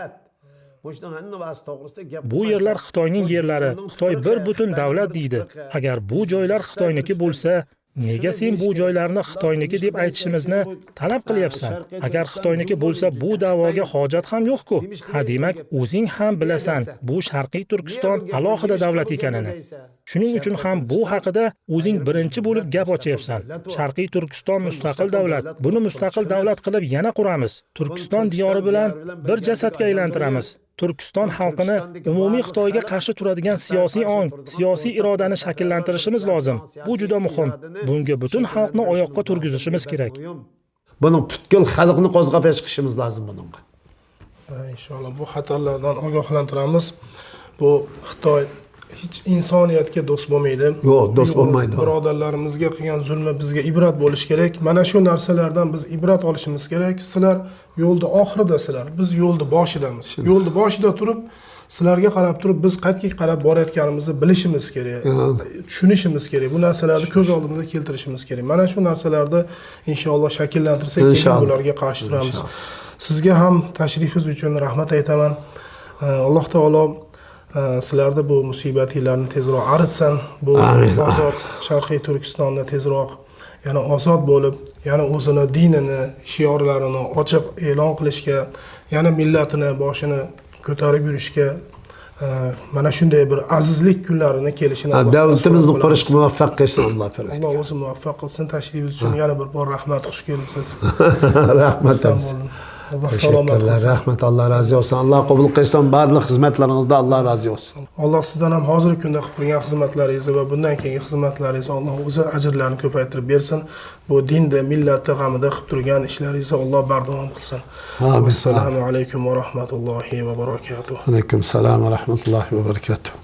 Bu yerlar Xitoyning yerlari. Xitoy bir butun davlat deydi. Agar bu joylar Xitoyniki bo'lsa, نېگە سەن بۇ جايلارنى خىتاينىڭكى دەپ ئېيتىشىمىزنى تەلەپ قىلىۋاتىسەن؟ ئەگەر خىتاينىڭكى بولسا، بۇ دەۋاغا ھاجەت ھەم يوققۇ. ھە، دېمەك، ئۆزۈڭ ھەم بىلەسەن، بۇ شەرقىي تۈركىستان ئالاھىدە دۆلەت ئىكەنىنى. شۇنىڭ ئۈچۈن ھەم بۇ ھەققىدە ئۆزۈڭ بىرىنچى بولۇپ گەپ ئاچىۋاتىسەن. شەرقىي تۈركىستان مۇستەقىل دۆلەت، بۇنى مۇستەقىل دۆلەت قىلىپ يەنە قۇرىمىز. تۈركىستان دىيارى بىلەن بىر جەسەتكە ئايلاندۇرىمىز. تۈركىستان خەلقىنى ئومۇمىي خىتايغا قارشى تۇرىدىغان سىياسىي ئاڭ، سىياسىي ئىرادىنى شەكىللەندۈرۈشىمىز لازىم. بۇ جۈدە مۇھىم. بۇنىڭغا پۈتۈن خەلقنى ئاياققا تۇرغۇزۇشىمىز كېرەك. بۇنىڭ پۈتكۈل خەلقنى قوزغاپ چىقىشىمىز لازىم بۇنىڭغا. ئىنشاللا، بۇ خەتەرلەردىن ئاگاھلاندۇرىمىز. بۇ خىتاي ھېچ ئىنسانىيەتكە دوست بولمايدۇ. يوق، دوست بولمايدۇ. بۇ بۇرادەرلىرىمىزگە قىلغان زۇلمى بىزگە ئىبرەت بولۇشى كېرەك. مانا شۇ نەرسىلەردىن بىز ئىبرەت ئېلىشىمىز كېرەك. سىلەر يولدا ئاخىرىدىسىلەر، بىز يولدا بوشىدىمىز. شۇنداق. يولدا بوشىدا تۇرۇپ، سىلەرگە قاراپ تۇرۇپ، بىز قەيەرگە قاراپ بوراياتقانىمىزنى بىلىشىمىز كېرەك، ھە. چۈشىنىشىمىز كېرەك. بۇ نەرسىلەرنى كۆز ئالدىمىزغا كەلتۈرۈشىمىز كېرەك. مانا شۇ نەرسىلەرنى ئىنشاللا شەكىللەندۈرسەك، كېيىن ئىنشاللا. بۇلارغا قارشى تۇرىمىز. ئىنشاللا. سىزگە ھەم تەشرىپىڭىز ئۈچۈن رەھمەت ئېيتىمەن. ئە، ئاللا تائالا، ئە، سىلەردە بۇ مۇسىبەتلەرنى تېزرەك ئارىتسۇن. بۇ ئامىن. ئازاد شەرقىي تۈركىستاندا تېزرەك يەنە ئازاد بولۇپ، يەنە ئۆزىنىڭ دىنىنى، شىئارلىرىنى ئاچىق ئېلان قىلىشقا، يەنە مىللەتنى بېشىنى كۆتۈرۈپ يۈرۈشكە، ئە، مانا شۇنداق بىر ئەزىزلىك كۈنلىرىنى كېلىشىنى ھە، ئاللا دۆلىتىمىزنى قولىغا قۇرۇشقا مۇۋەپپەق قىلسۇن ئاللا پەرۋەردىگار. ئاللا ئۆزى مۇۋەپپەق قىلسۇن. تەشرىپىڭىز ئۈچۈن ھە. يەنە بىر بار رەھمەت، خۇش كەلىپسىز. رەھمەت. خۇشال بولۇڭ. ئاللا سالامەت قىلسۇن. رەھمەت، ئاللا رازى بولسۇن. ئاللا قوبۇل قىلسۇن. بارلىق خىزمەتلىرىڭىزدە ئاللا رازى بولسۇن. ئاللا سىزدىن ھەم ھازىرقى كۈندە قىلىپ تۇرغان خىزمەتلىرىڭىزنى ۋە بۇندىن كېيىنكى خىزمەتلىرىڭىزنى ئاللا ئۆزى ئەجىرلەرنى كۆپەيتىرىپ بەرسۇن. بۇ دىندا، مىللەتتە غەمىدە قىلىپ تۇرغان ئىشلىرىڭىزنى ئاللا بەرداۋام قىلسۇن. ئامىن. ۋەسسالامۇ ئەلەيكۇم ۋە رەھمەتۇللاھى ۋە بەرەكاتۇھ. ئەلەيكۇم سالام ۋە رەھمەتۇللاھى ۋە بەرەكاتۇھ.